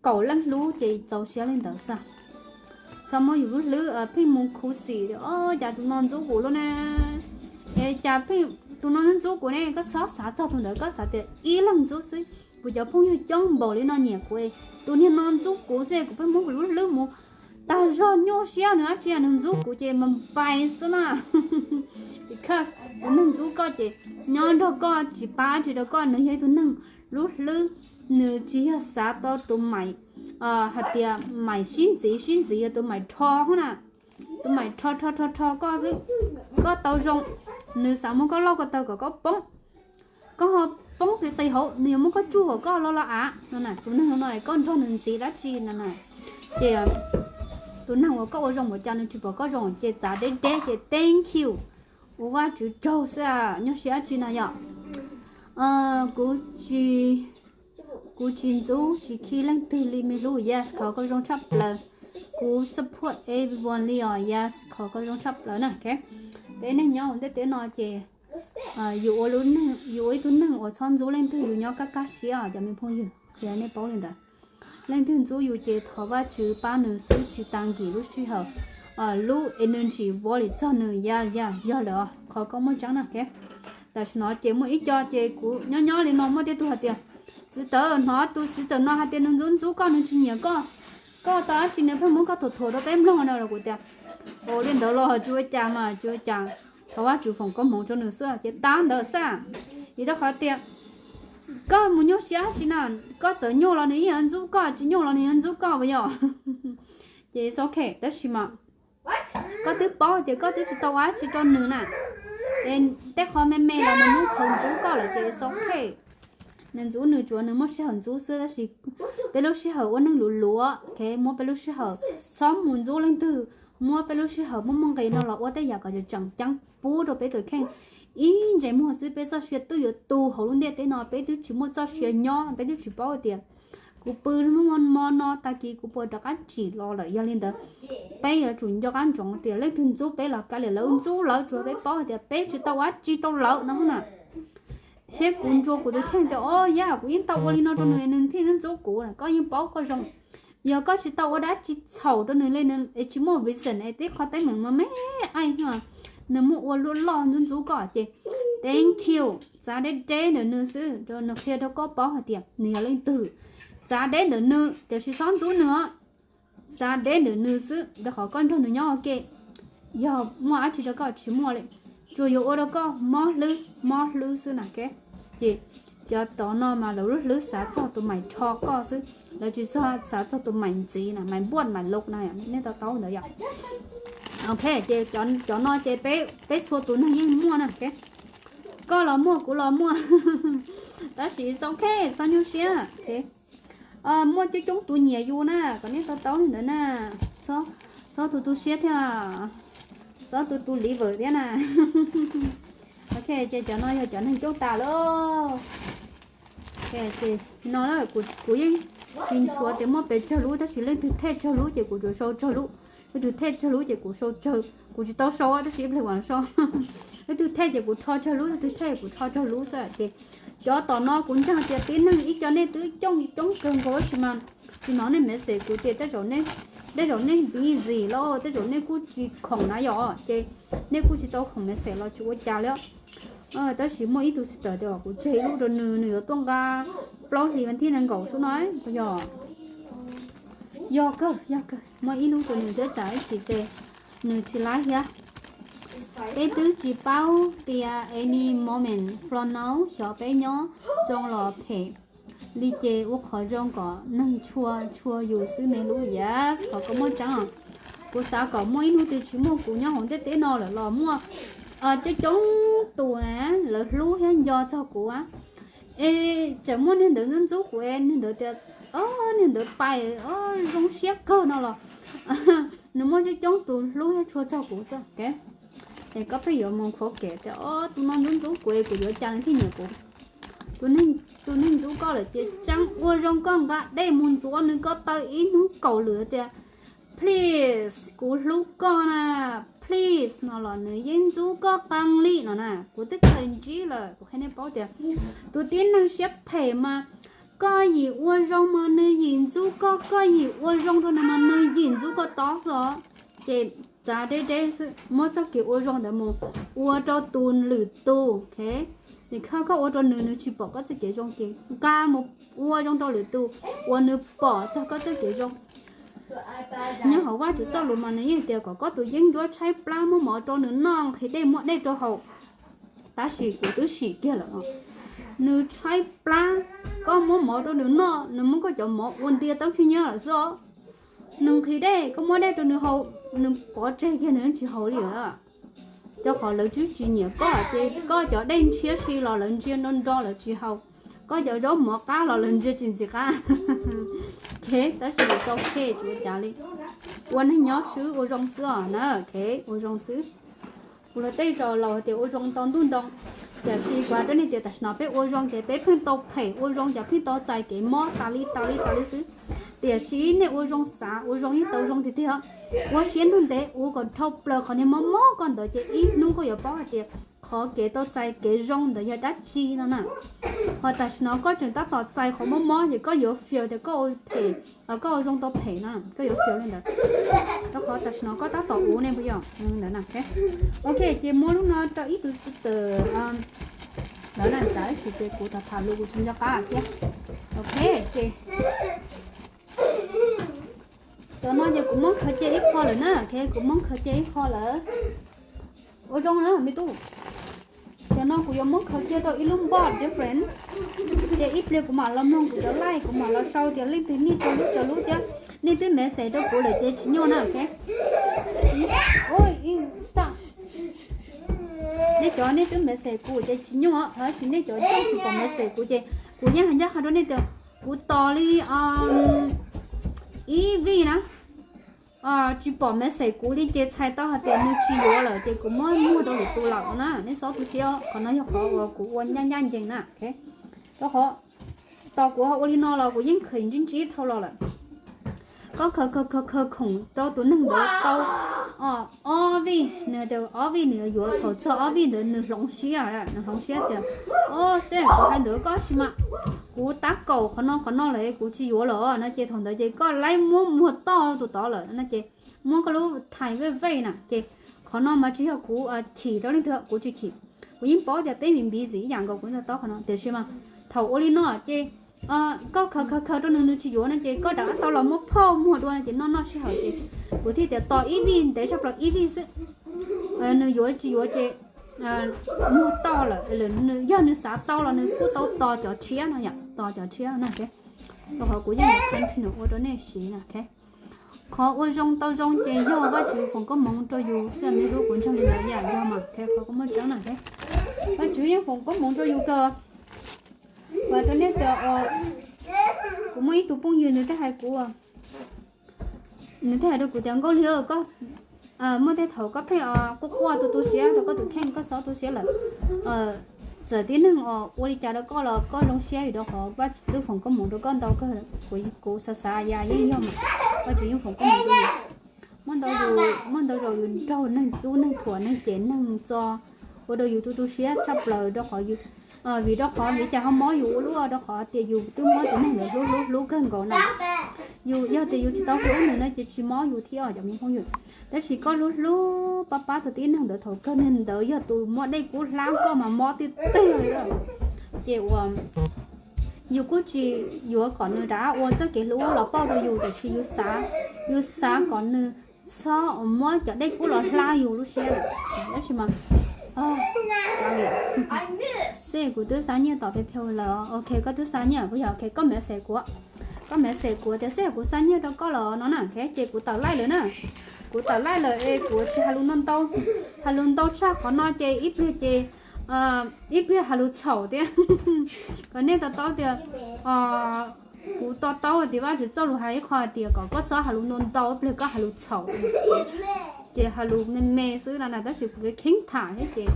kaum leej hlub ces txaus siab li ntawd xwb. Txhob muab yus lub hlwb pheej mus khuv xim tias o cas tus no ntxub kuv lub ne, es cas pheej tus no ntxub kuv ne. Koj txhob xav txog tus ntawd, koj xav tias ib leeg ntxub xwb, kuv cov phooj ywg coob npaum li no nyiam kuv, tus niag no ntxub kuv xwb kuv pheej muab kuv lub hlwb mus tag zog nyuaj siab nws dab tsi nws ntxub kuv ces mas pais xwb na. Because tus neeg ntxub koj ces nyob nrog koj tsis pab dab tsi rau koj, nws yog ib tug neeg lub hlwb, nws tsis yog xav tau tus maim, hais tias maim sib ntxiv, sib ntxiv yog tus maim rho na. Tus maim rho rho rho rho koj xwb. Koj tau zoo, nws xav muab koj lauj ko taw kom koj poob. Koj ho poob qis qis hauv nws yuav muab koj tsuj kom koj lo lo av no na. Tus neeg no koj nrog nws ntxiv dab tsi no na. Ces tus neeg uas koj ua zoo npaum cas nws tsis pom koj zoo ces txav deb deb ces thank you, ua Vajtswv tsaug xwb, nyuaj siab dab tsi no yom. Kuv tsis, kuv tsis ntxub tsis khi leej twg li me hlub, yes, qhov koj zoo tshaj plaws. Kuv support everyone li os, yes, qhov koj zoo tshaj plaws na. Peb neeg nyob hauv ntiaj teb no ces yus ua, yus ua ib tug neeg uas txhob ntxub leej twg, yus nyob kaj kaj siab os cov me phooj ywg, qhia nej paub li ntawd. Leej twg ntxub yus ces thov Vajtswv pab nws xwb, tsis tas nkim lub sij hawm, lub energy npaum li txog nws, ya ya yog lawm os, qhov koj muaj tseeb na. Tam sim no ces muaj ib co ces kuv nyob nyob li no muaj tej tug hais tias txiv tawv, hnov tus txiv tawv no hais tias nws ntxub ntxub koj, nws tsis nyiam koj, koj tau dab tsi nws pheej muab koj thuam thuam rau peb mloog no los kuv tias ua li ntawd los tsis ua cas mas tsis ua cas, thov Vajtswv foom koob hmoov rau nws xwb ces tas ntawd xwb. Vim rau qhov tias koj mus nyuaj siab dab tsi na, koj txawm nyuaj los nws yeej yuav ntxub koj, tsis nyuaj los nws yuav ntxub koj puas yog? Ces it's ok, tab sis mas koj twb paub tias koj twb tsis tau ua dab tsi rau nws na, es tej qho me me los nws muab khaws ntxub koj lawm ces it's ok. Nws ntxub nws tsuav nws muaj sij hawm ntxub xwb, tab sis peb lub sij hawm ua neeg luv luav, muab peb lub sij hawm, txhob mus ntxub leej twg, muab peb lub sij hawm muaj muaj nqis no los ua tej yam kom tseem ceeb pub rau peb tus kheej. Ib ntsais muag xwb peb txoj sia twb yuav tu hauv lub ntiaj teb no, peb twb tsis muaj txoj sia nyob, peb twb tsis paub tias kuv pw hnub mo no tag kis kuv puas rov qab tsim los lawm. Yog li ntawd, peb yuav tsum nco qab ntsoov tias leej twg ntxub peb los kav liam lawv ntxub lawv, tsuav peb paub hais tias peb tsis tau ua dab tsi rau lawv no na. Thiab kuv ntsuas kuv tus kheej tias o yam kuv yeej tau ua li no rau nws, nws thiaj ntxub kuv. Koj yeej paub koj zoo. Yog koj tsis tau ua dab tsi txhaum rau nws li, nws es tsis muaj reason es tib qho teeb meem mas me aim no, nws muaj ua luaj loj ntxub ntxub koj ces thank you, txav deb deb ntawm nws xwb, rau nws qhia rau koj paub hais tias nws yog leej twg. Txav deb ntawm nws tiam sis txhob ntxub nws os. Txav deb ntawm nws xwb rau qhov koj nrog nws nyob ua ke. Yog muaj dab tsi rau koj tsis muaj li, tsuas yuav ua rau koj mob hlwb mob hlwb xwb na. Ces cov tod no mas lawv lub hlwb xav txog tus maim rho koj xwb, lawv tsis xav txog tus maim ntxiv na, maim npuaj maim lov na, nej to taub ntawd yom. Ok, ces cov no ces peb txhua tus neeg yeej muaj na. Koj los muaj kuv los muaj, tab sis it's ok, txhob nyuaj siab. muaj coob coob tus nyiam yus na, kom nej to taub li ntawd na. Txhob tu tu siab thiab, txhob tu tu liver thiab na. Ok, ces cov no yog cov neeg coob tas lawm. No kuv yeej tsis ntshua tias muaj pes tsawg lub, tab sis leej twg thej tsawg lub ces kuv tsuas sau tsawg lub, leej twg thej tsawg lub ces kuv sau tsawg, kuv tsis tau sau tab sis ib pliag kuv sau. Leej twg thej ces kuv rho tsawg lub, leej twg thej kuv rho tsawg lub xwb ces cov tom no kuv ntseeg tias tib neeg ib co nej twb coob coob kawg nkaus tab sis mas tsis hnov nej message kuv ces tej zaum nej busy los tej zaum nej kuj tsis khoom na yom, ces nej kuj tsis tau khoom message los tsis ua cas li. Tab sis muaj ib tug sister tias kuv tseg ib lub rau nws, nws yuav tuaj nqa plaub hlis vas thib nees nkaum xwb no, yog, yog kawg, yog kawg, muaj ib lub rau nws thiab tsam ib chim ces nws tsis laib thiab. Peb twb tsis paub tias any moment from now xyov peb nyob zoo los phem li ces ua qhov zoo kom neeg tshua tshua yus xwb me lub. Yes, qhov koj muaj tseeb. Kuv xav kom muaj ib hnub twg tsis muaj kuv nyob hauv ntiaj teb no lawm los muaj coob coob tus lawv hlub thiab nco txog kuv. Es tseem muaj niag ntawd ntxub ntxub kuv es niag ntawd tias, niag ntawd pais zoo siab kawg no los nws muaj coob coob tus hlub thiab tshua txog kuv xwb. Es koj pheej yuav mus qhuav kev tias tus no ntxub ntxub kuv es kuv yuav cas nws thiaj nyiam kuv. Tus neeg ntxub koj lawm ces tseeb ua zoo koj nqa dej mus ntxuav nws ko taw ib hnub kaum lwm tias please kuv hlub koj na, please no los nws yeej ntxub koj qee li no na. Kuv twb khaws ntsib lawm, kuv qhia nej paub tias tus tib neeg siab phem mas koj yim ua zoo mas nws yim ntxub koj, koj yim ua zoo rau nws mas nws yim ntxub koj tob xwb os. Ces txav deb deb xwb, muab txoj kev ua zoo ntawd mus ua rau tus lwm tus. Nim koj ua rau nws, nws tsis pom koj txoj kev zoo ces nqa mus ua zoo rau lwm tus uas nws pom txog koj txoj kev zoo. Nyob hauv Vajtswv txoj lus mas nws yeej tias kom koj tus yeeb ncuab tshaib plab muab mov rau nws noj, nqhis dej muab dej rau haus. Tab sis kuv twb sim kiag lawm, nws tshaib plab, koj muab mov rau nws noj, nws muab koj cov mov ua ntia tawb khib nyiab lawm xwb os. Nws nqhis dej, koj muab dej rau nws haus, nws pov tseg kiag nws tsis haus li lawm. Rau qhov lawv twb tsis nyiam koj ces koj cov dej ntshiab si los lawv ntsia nro nro lawv tsis haus, koj cov zaub mov qab los lawv ntsia tsis ntxim qab. Tab sis tau khe tsis ua cas li, ua neeg nyob xwb ua zoo xwb os na. Ua zoo xwb. Kuv luag tej zaum laus tias ua zoo tau ntuj ntoo, tiam sis kuv hais rau nej tias tam sim no peb ua zoo ces peb pheej tau phem, ua zoo ces pheej tau txais kev mob tas li tas li tas li xwb. Tiam sis nej ua zoo xav ua zoo yeej tau zoo tiag tiag. Ua siab ntuj ntev ua kom dhau plaws qhov niag mob mob koj ntawd ces ib hnub koj yuav paub hais tias qhov kev tau txais kev zoo ntawd yog dab tsi no na. Ho tam sim no koj tseem tab tom txais qhov mob mob ces koj yuav fail tias koj ua phem, koj ua zoo tau phem no, koj yuav fail li ntawd. Rau qhov tam sim no koj tab tom ua ne puas yog ntawd na. Ok, ces muab lub no rau ib tug sister lawv na, tam sim ces kuv tham tham lus kuv tsis nco qab thiab. Ok, ces cov no ces kuv muab khaws cia ib qho lawm na, ok, kuv muab khaws cia ib qho lawm. Ua zoo na me tub. Cov no kuv yuav muab khaws cia rau ib lub box different. Ces ib pliag kuv mam los mloog kuv cov live, kuv mam los sau tias leej twg nej cov lub cov lub thiab. Nej twb message rau kuv lawm ces tsis nyuaj na, ok. Nej cov nej twb message kuv ces tsis nyuaj, tab sis nej cov tsis pom message kuv ces kuv yeej hais ncaj qha rau nej tias kuv tos li ib vij na, tsis pom message kuv li ces txhais tau hais tias nws tsis yuav lawm ces kuv muab muag rau lwm tus lawm na. Nej txhob tu siab, qhov no yog qhov uas kuv ua ncaj ncaj ncees na. Rau qhov tos kuv ua li no los kuv yeej khaws ntsib ntsib dhau los lawm. Koj khaws khaws khaws khaws khoom rau tus neeg ntawd tau ob vij, nws tias ob vij nws yuav, thaum txog ob vij ntawd nws hloov siab, nws hloov siab tias, o, xeb, kuv hais ntawd koj sis mas kuv tab kaum qhov no qhov no lawm kuv tsis yuav lawm no ces thaum ntawd ces koj laib muab muag toj rau tus tod lawm no ces muab koj lub thais vej vej na ces qhov no mas tsis yog kuv chim rau leej twg, kuv tsis chim. Kuv yeej paub tias peb me busy ib yam nkaus kuv to taub qhov no tiam sis mas thaum ua li no ces koj khaws khaws khaws rau nws nws tsis yuav no ces koj rov qab tau los muab phauj muag dua no ces noj noj sij hawm ces kuv thiaj tias tos ib vij ntev tshaj plaws ib vij xwb. Nws yuav tsis yuav ces muag toj lawm, yog nws xav tau los nws kuj tau tos cov tshiab no yom, tos cov tshiab no. Rau qhov kuv yeej continue ua rau nej siv na. Qhov ua zoo tau zoo ces yog Vajtswv foom koob hmoov rau yus xwb, me tub, kuv ntseeg li ntawd yam yog mas qhov koj muaj tseeb na. Vajtswv yeej foom koob hmoov rau yus kawg. Hais rau nej tias Kuv muaj ib tug phooj ywg nws thiaj hais kuv, nws thiaj hais rau kuv tias Nkauj Lig, koj muaj tej thaum koj pheej quaj quaj tu tu siab rau koj tus kheej, koj txhob tu siab lawm. Txawm tib neeg ua li cas rau koj los koj zoo siab vim rau qhov Vajtswv twb foom koob hmoov rau koj ntau kawg. Kuv xav xav ya yeej yog mas Vajtswv yeej foom koob hmoov rau yus. Muaj ntau, muaj ntau zaus yus raug neeg txub neeg thuam neeg cem neeg txo ua rau yus tu tu siab tshaj plaws rau qhov, vim rau qhov vim cas ho mob yus ua luaj, rau qhov tias yus twb muab tus neeg ntawd hlub hlub hlub kawg nkaus na. Yus yog tias yus tsis tau hlub nws no ces tsis mob yus thiab os cov me phooj ywg. Tab sis koj hlub hlub pab pab tus tib neeg ntawd thaum kawg neeg ntawd yog tus muab dej kub hlab koj mas mob tiag tiag li. Ces uas yus kuj tsis yuav kom nws rov ua txoj kev hlub los pauj rau yus, tiam sis yus xav, yus xav kom nws txhob muab cov dej kub los hlab yus lub siab. Tab sis mas, xij kuv twb xa nyiaj tom Paypal lawm. Ok, koj twb xa nyiaj puas yog? Ok, koj message kuv, koj message kuv tias xij kuv xa nyiaj rau koj los no na. Ok, ces kuv tawm laij lawm na. Kuv tawm laij lawm es kuv tsis hais lus ntau ntau, hais lus ntau tshaj qhov no ces ib pliag ces, ib pliag hais lus txhaum thiab. Kom nej to taub tias kuv to taub tias Vajtswv txoj lus hais ib qho hais tias kom koj txhob hais lus ntau ntau, ib pliag koj hais lus txhaum. Ces hais lus me me xwb no na, tab sis kuv kheev tham thiab ces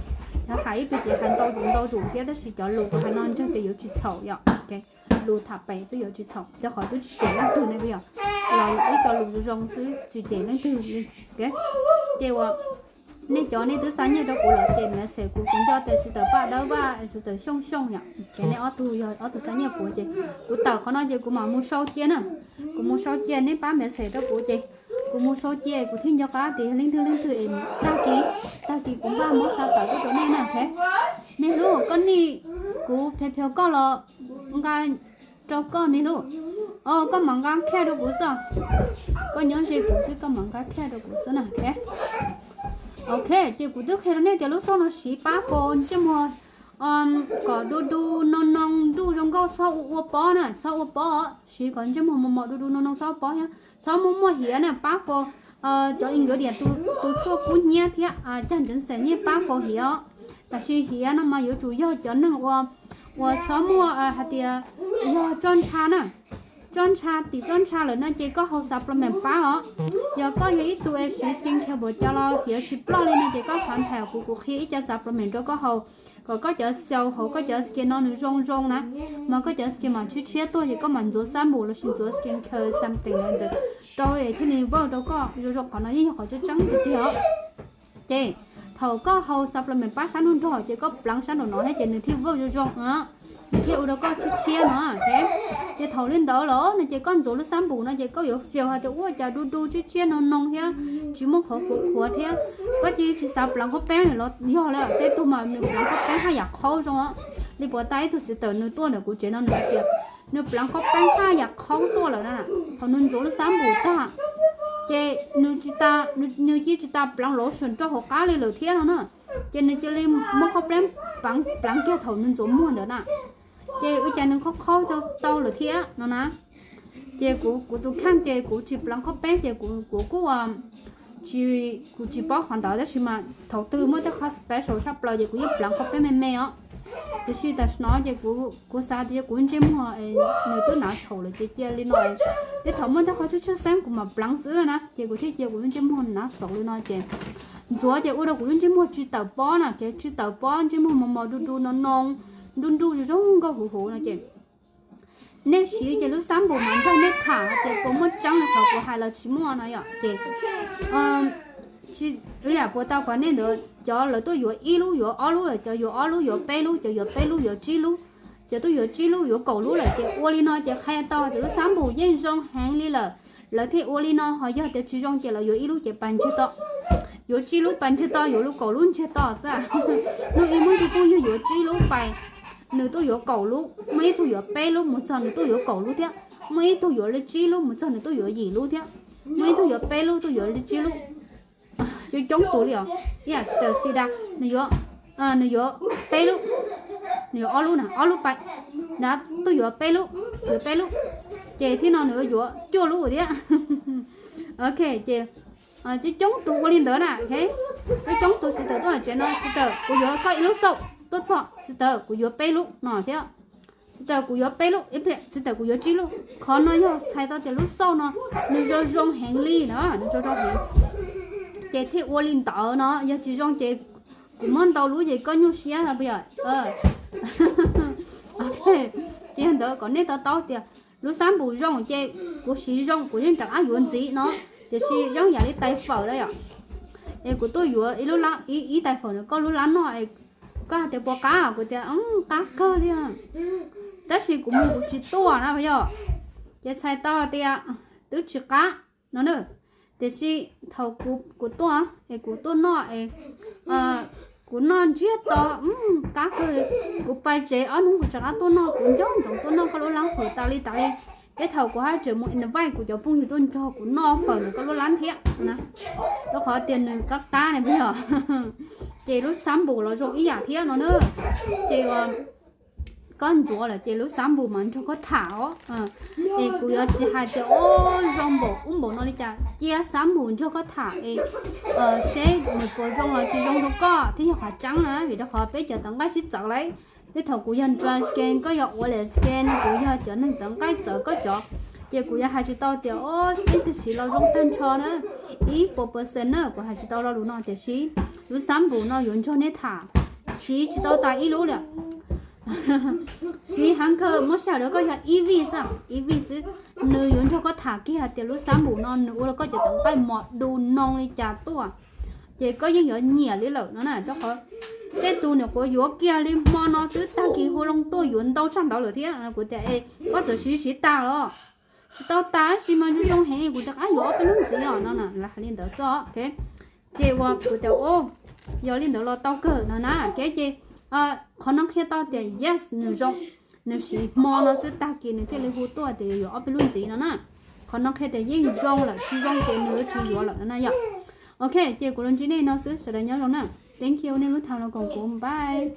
hais ib pliag ces hais ntau zuj ntau zus thiab, tab sis cov lus kuv hais no ntseeg tias yuav tsis txhaum yom. Lus tham pem xwb yuav tsis txhaum, rau qhov twb tsis cem leej twg ne puas yog, los ib co lus zoo xwb tsis cem leej twg li. Ces uas nej cov nej twb xa nyiaj rau kuv lawm ces message kuv, kuv nco tias Sister Paj Dawb Vaj, Sister Xyooj Xyooj yom, ces nej ob tug yog ob tug xa nyiaj kuv ces kuv tawm qhov no ces kuv mam mus sau cia na. Kuv mus sau cia, nej pab message rau kuv ces kuv mus sau cia kuv thiaj nco qab tias yog leej twg leej twg es tag kis, tag kis kuv npaj muab xa tawm tuaj rau nej na. Me hlub, koj nim, kuv Paypal koj los nqa rau koj me hlub. Koj mam nqa khaj rau kuv xwb. Koj nyob ze kuv xwb, koj mam nqa khaj rau kuv xwb na. Ok, ces kuv twb qhia rau nej tias lub xauj no siv pab fo ntsej muag kom du du noo noo nruj zoo nkauj, txhob ua pob na, txhob ua pob, siv kom ntsej muag mos mos du du noo noo, txhob ua pob thiab txhob muaj muaj hiav na, pab fo cov ingredient, tus tshuaj kub hnyiab thiab cag ntsev xeem yeej pab fo hiav os. Tab sis hiav no mas yuav tsum yog cov neeg ua, uas txhob muaj hais tias yog tso ntsha na, tso ntsha, tim tso ntsha lawm no ces koj haus supplement pab os. Yog koj yog ib tug es siv skin care puas cas los hiav tsis ploj li no ces koj contact kuv, kuv qhia ib co supplement rau koj haus, kom koj cov cells hauv koj cov skin no nws zoo zoo na, mas koj cov skin mas tshiab tshiab tuaj ces koj mam ntxuav xab npum lossis ntxuav skin care something ntawd rau es thiaj li work rau koj zoo zoo. Qhov no yeej yog qhov tseeb tseeb tiag tiag. Ces thaum koj haus supplement pab sab nraum nrog ces koj pleev sab nraum no thiab ces nws thiaj work zoo zoo, nws thiaj ua rau koj tshiab tshiab no. Ces thaum li ntawd los no ces koj ntxuav lub xab npum no ces koj yuav feel hais tias ua cas du du tshiab tshiab noo noo thiab tsis muaj qhov qhuav qhuav thiab. Koj cia li tsis xav pleev koj pleev los yog li tej tug mas nws pleev koj pleev haj yam qhaub zoo. Li puas tas ib tug sister nws tuaj ntawm kuv tsev no nws hais tias nws pleev koj pleev haj yam qhaub tuaj lawm na. Thaum nws ntxuav lub xab npum tag ces nws tsis tas, nws cia li tsis tas pleev lotion rau hauv qab li lawm thiab no na. Ces nws cia li muab koj pleev, pleev kiag thaum nws ntxuav muag ntawd na. Ces ua cas nws qhaub qhaub tau lawm thiab no na. Ces kuv, kuv tus kheej ces kuv tsis pleev koj pleev ces kuv, kuv kuj tsis, kuv tsis paub qhov ntawd, tab sis mas thaum twg muaj tej qhov special tshaj plaws ces kuv yeej pleev koj pleev me me os. Tiam sis tam sim no ces kuv, kuv xav tias kuv ntsej muag nws twb hnav xaum lawm ces cia li no, tej thaum muaj tej qhov tshuab tshuab xeeb kuv mam pleev xwb na, ces kuv thiaj cia kuv ntsej muag hnav xaum li no ces ntxuav ces ua rau kuv lub ntsej muag tsis tawm pob na, ces tsis tawm pob, ntsej muag mos mos du du noo noo, nruj nruj zoo nkauj huv huv no ces nej siv ces lub xab npum mas nrog nej tham ces puas muaj tseeb li qhov kuv hais los tsis muaj no yom. Ces ib yam puas tau kom nej ntawd cov lawv tuaj yuav ib lub yuav ob lub lawm, cov yuav ob lub yuav peb lub, cov yuav peb lub yuav tsib lub, cov tuaj yuav tsib lub yuav kaum lub lawm ces ua li no ces qhia tau tias lub xab npum yeej zoo heev li lawm. Lawv thiaj ua li no, ho yog tias tsis zoo ces lawv yuav ib lub ces pais ntsiag to, yuav tsib lub pais ntsiag to, yuav lub kaum lub ntsiag to xwb. Hnub ib muaj ib tug phooj ywg yuav tsib lub pais, nws tuaj yuav kaum lub, muaj ib tug yuav peb lub mus txog nws tuaj yuav kaum lub thiab, muaj ib tug yuav li tsib lub mus txog nws tuaj yuav yim lub thiab, muaj ib tug yuav peb lub tuaj yuav li tsib lub. Coob coob tus li os. Ib yam sister Sida, nws yuav, nws yuav peb lub, nws yuav ob lub na, ob lub pais, na tuaj yuav peb lub, yuav peb lub, ces thiab no nws yuav yuav cuaj lub thiab. Ok, ces coob coob tus ua li ntawd na. Coob coob tus sister tuaj tsev no, sister kuv yuav koj ib lub xauj, tuaj txog sister kuv yuav peb lub no thiab. Tsis tas kuv yuav peb lub, tsis tas kuv yuav tsib lub. Qhov no yog txhais tau tias lub xauj no nws zoo zoo heev li na, nws zoo zoo heev. Ces thiaj ua li ntawd no, yog tsis zoo ces kuv muab ntau lub ces koj nyuaj siab no puas yog? Ces yog ntawd kom nej to taub tias lub xab npum zoo ces kuv siv zoo kuv yeej rov qab yuav ntxiv no. Tiam sis zoo yam li tais fawm na yom, es kuv tuaj yuav ib lub, ib tais fawm no koj lub lab noj, koj hais tias puas qab? Kuv tias qab kawg li. Tab sis kuv mus kuv tsis tuaj na puas yog? Ces txhais tau tias twb tsis qab no na. Tiam sis thaum kuv tuaj es kuv tuaj noj es kuv noj ntsiag to, qab kawg li. Kuv pais tsev ob hnub kuv rov qab tuaj noj, kuv nco ntsoov tuaj noj koj lub lab fawm tas li tas li. Tej thaum kuv haj tseem mus invite kuv cov phooj ywg tuaj nrog kuv noj fawm ntawm koj lub lab thiab na, rau qhov tias nws qab qab ne puas yog? Ces lub xab npum los zoo ib yam thiab no na. Ces koj ntxuav lawm ces lub xab npum mas nrog koj tham os. Es kuv yuav tsis hais tias ua zoo npaum ub npaum no li cas, cia xab npum nrog koj tham es seb nws puas zoo los tsis zoo rau koj thiab yog qhov tseeb na, vim rau qhov peb cov tawv nqaij sib txawv lawm. Tej thaum kuv yog dry skin, koj yog oily skin, kuv yog cov neeg tawv nqaij txawv koj cov, ces kuv yuav hais tsis tau tias o peb twb siv los zoo tag nrho na, ib puas percent na, kuv hais tsis tau lo lus no. Tiam sis lub xab npum no yuav nrog nej tham, siv tsis tau tas ib lub li. Siv heev kawg, muab sij hawm rau koj yog ib vij xwb, ib vij xwb, nws yuav nrog koj tham kiag hais tias lub xab npum no nws ua rau koj cov tawv nqaij mos du noo li cas tuaj, ces koj yeej yuav nyiam li lawm no na. Rau qhov tej tus nyuam qhuav yuav kiag li hmo no xwb, tag kis hu loo tuaj yuav ntau tshaj ntawd lawm thiab. Kuv tias es koj txawm siv siv tas los? Tsis tau tas, tab sis mas zoo zoo heev, kuv rov qab yuav ob peb lub ntxiv os no na, lawv hais li ntawd xwb. Ces uas kuv tias o, yog li ntawd los tau kawg no na. Ces qhov no qhia tau tias yes, nws zoo, nws siv hmo no xwb, tag kis nws thiaj li hu tuaj tias yuav ob peb lub ntxiv no na. Qhov no qhia tias yeej zoo lawm, tsis zoo ces nws yuav tsis yuav lawm no na yom. Ok, ces kuv los ntsib nej no xwb, sawv daws nyob zoo na. Thank you nej lub tham los koom kuv, bye.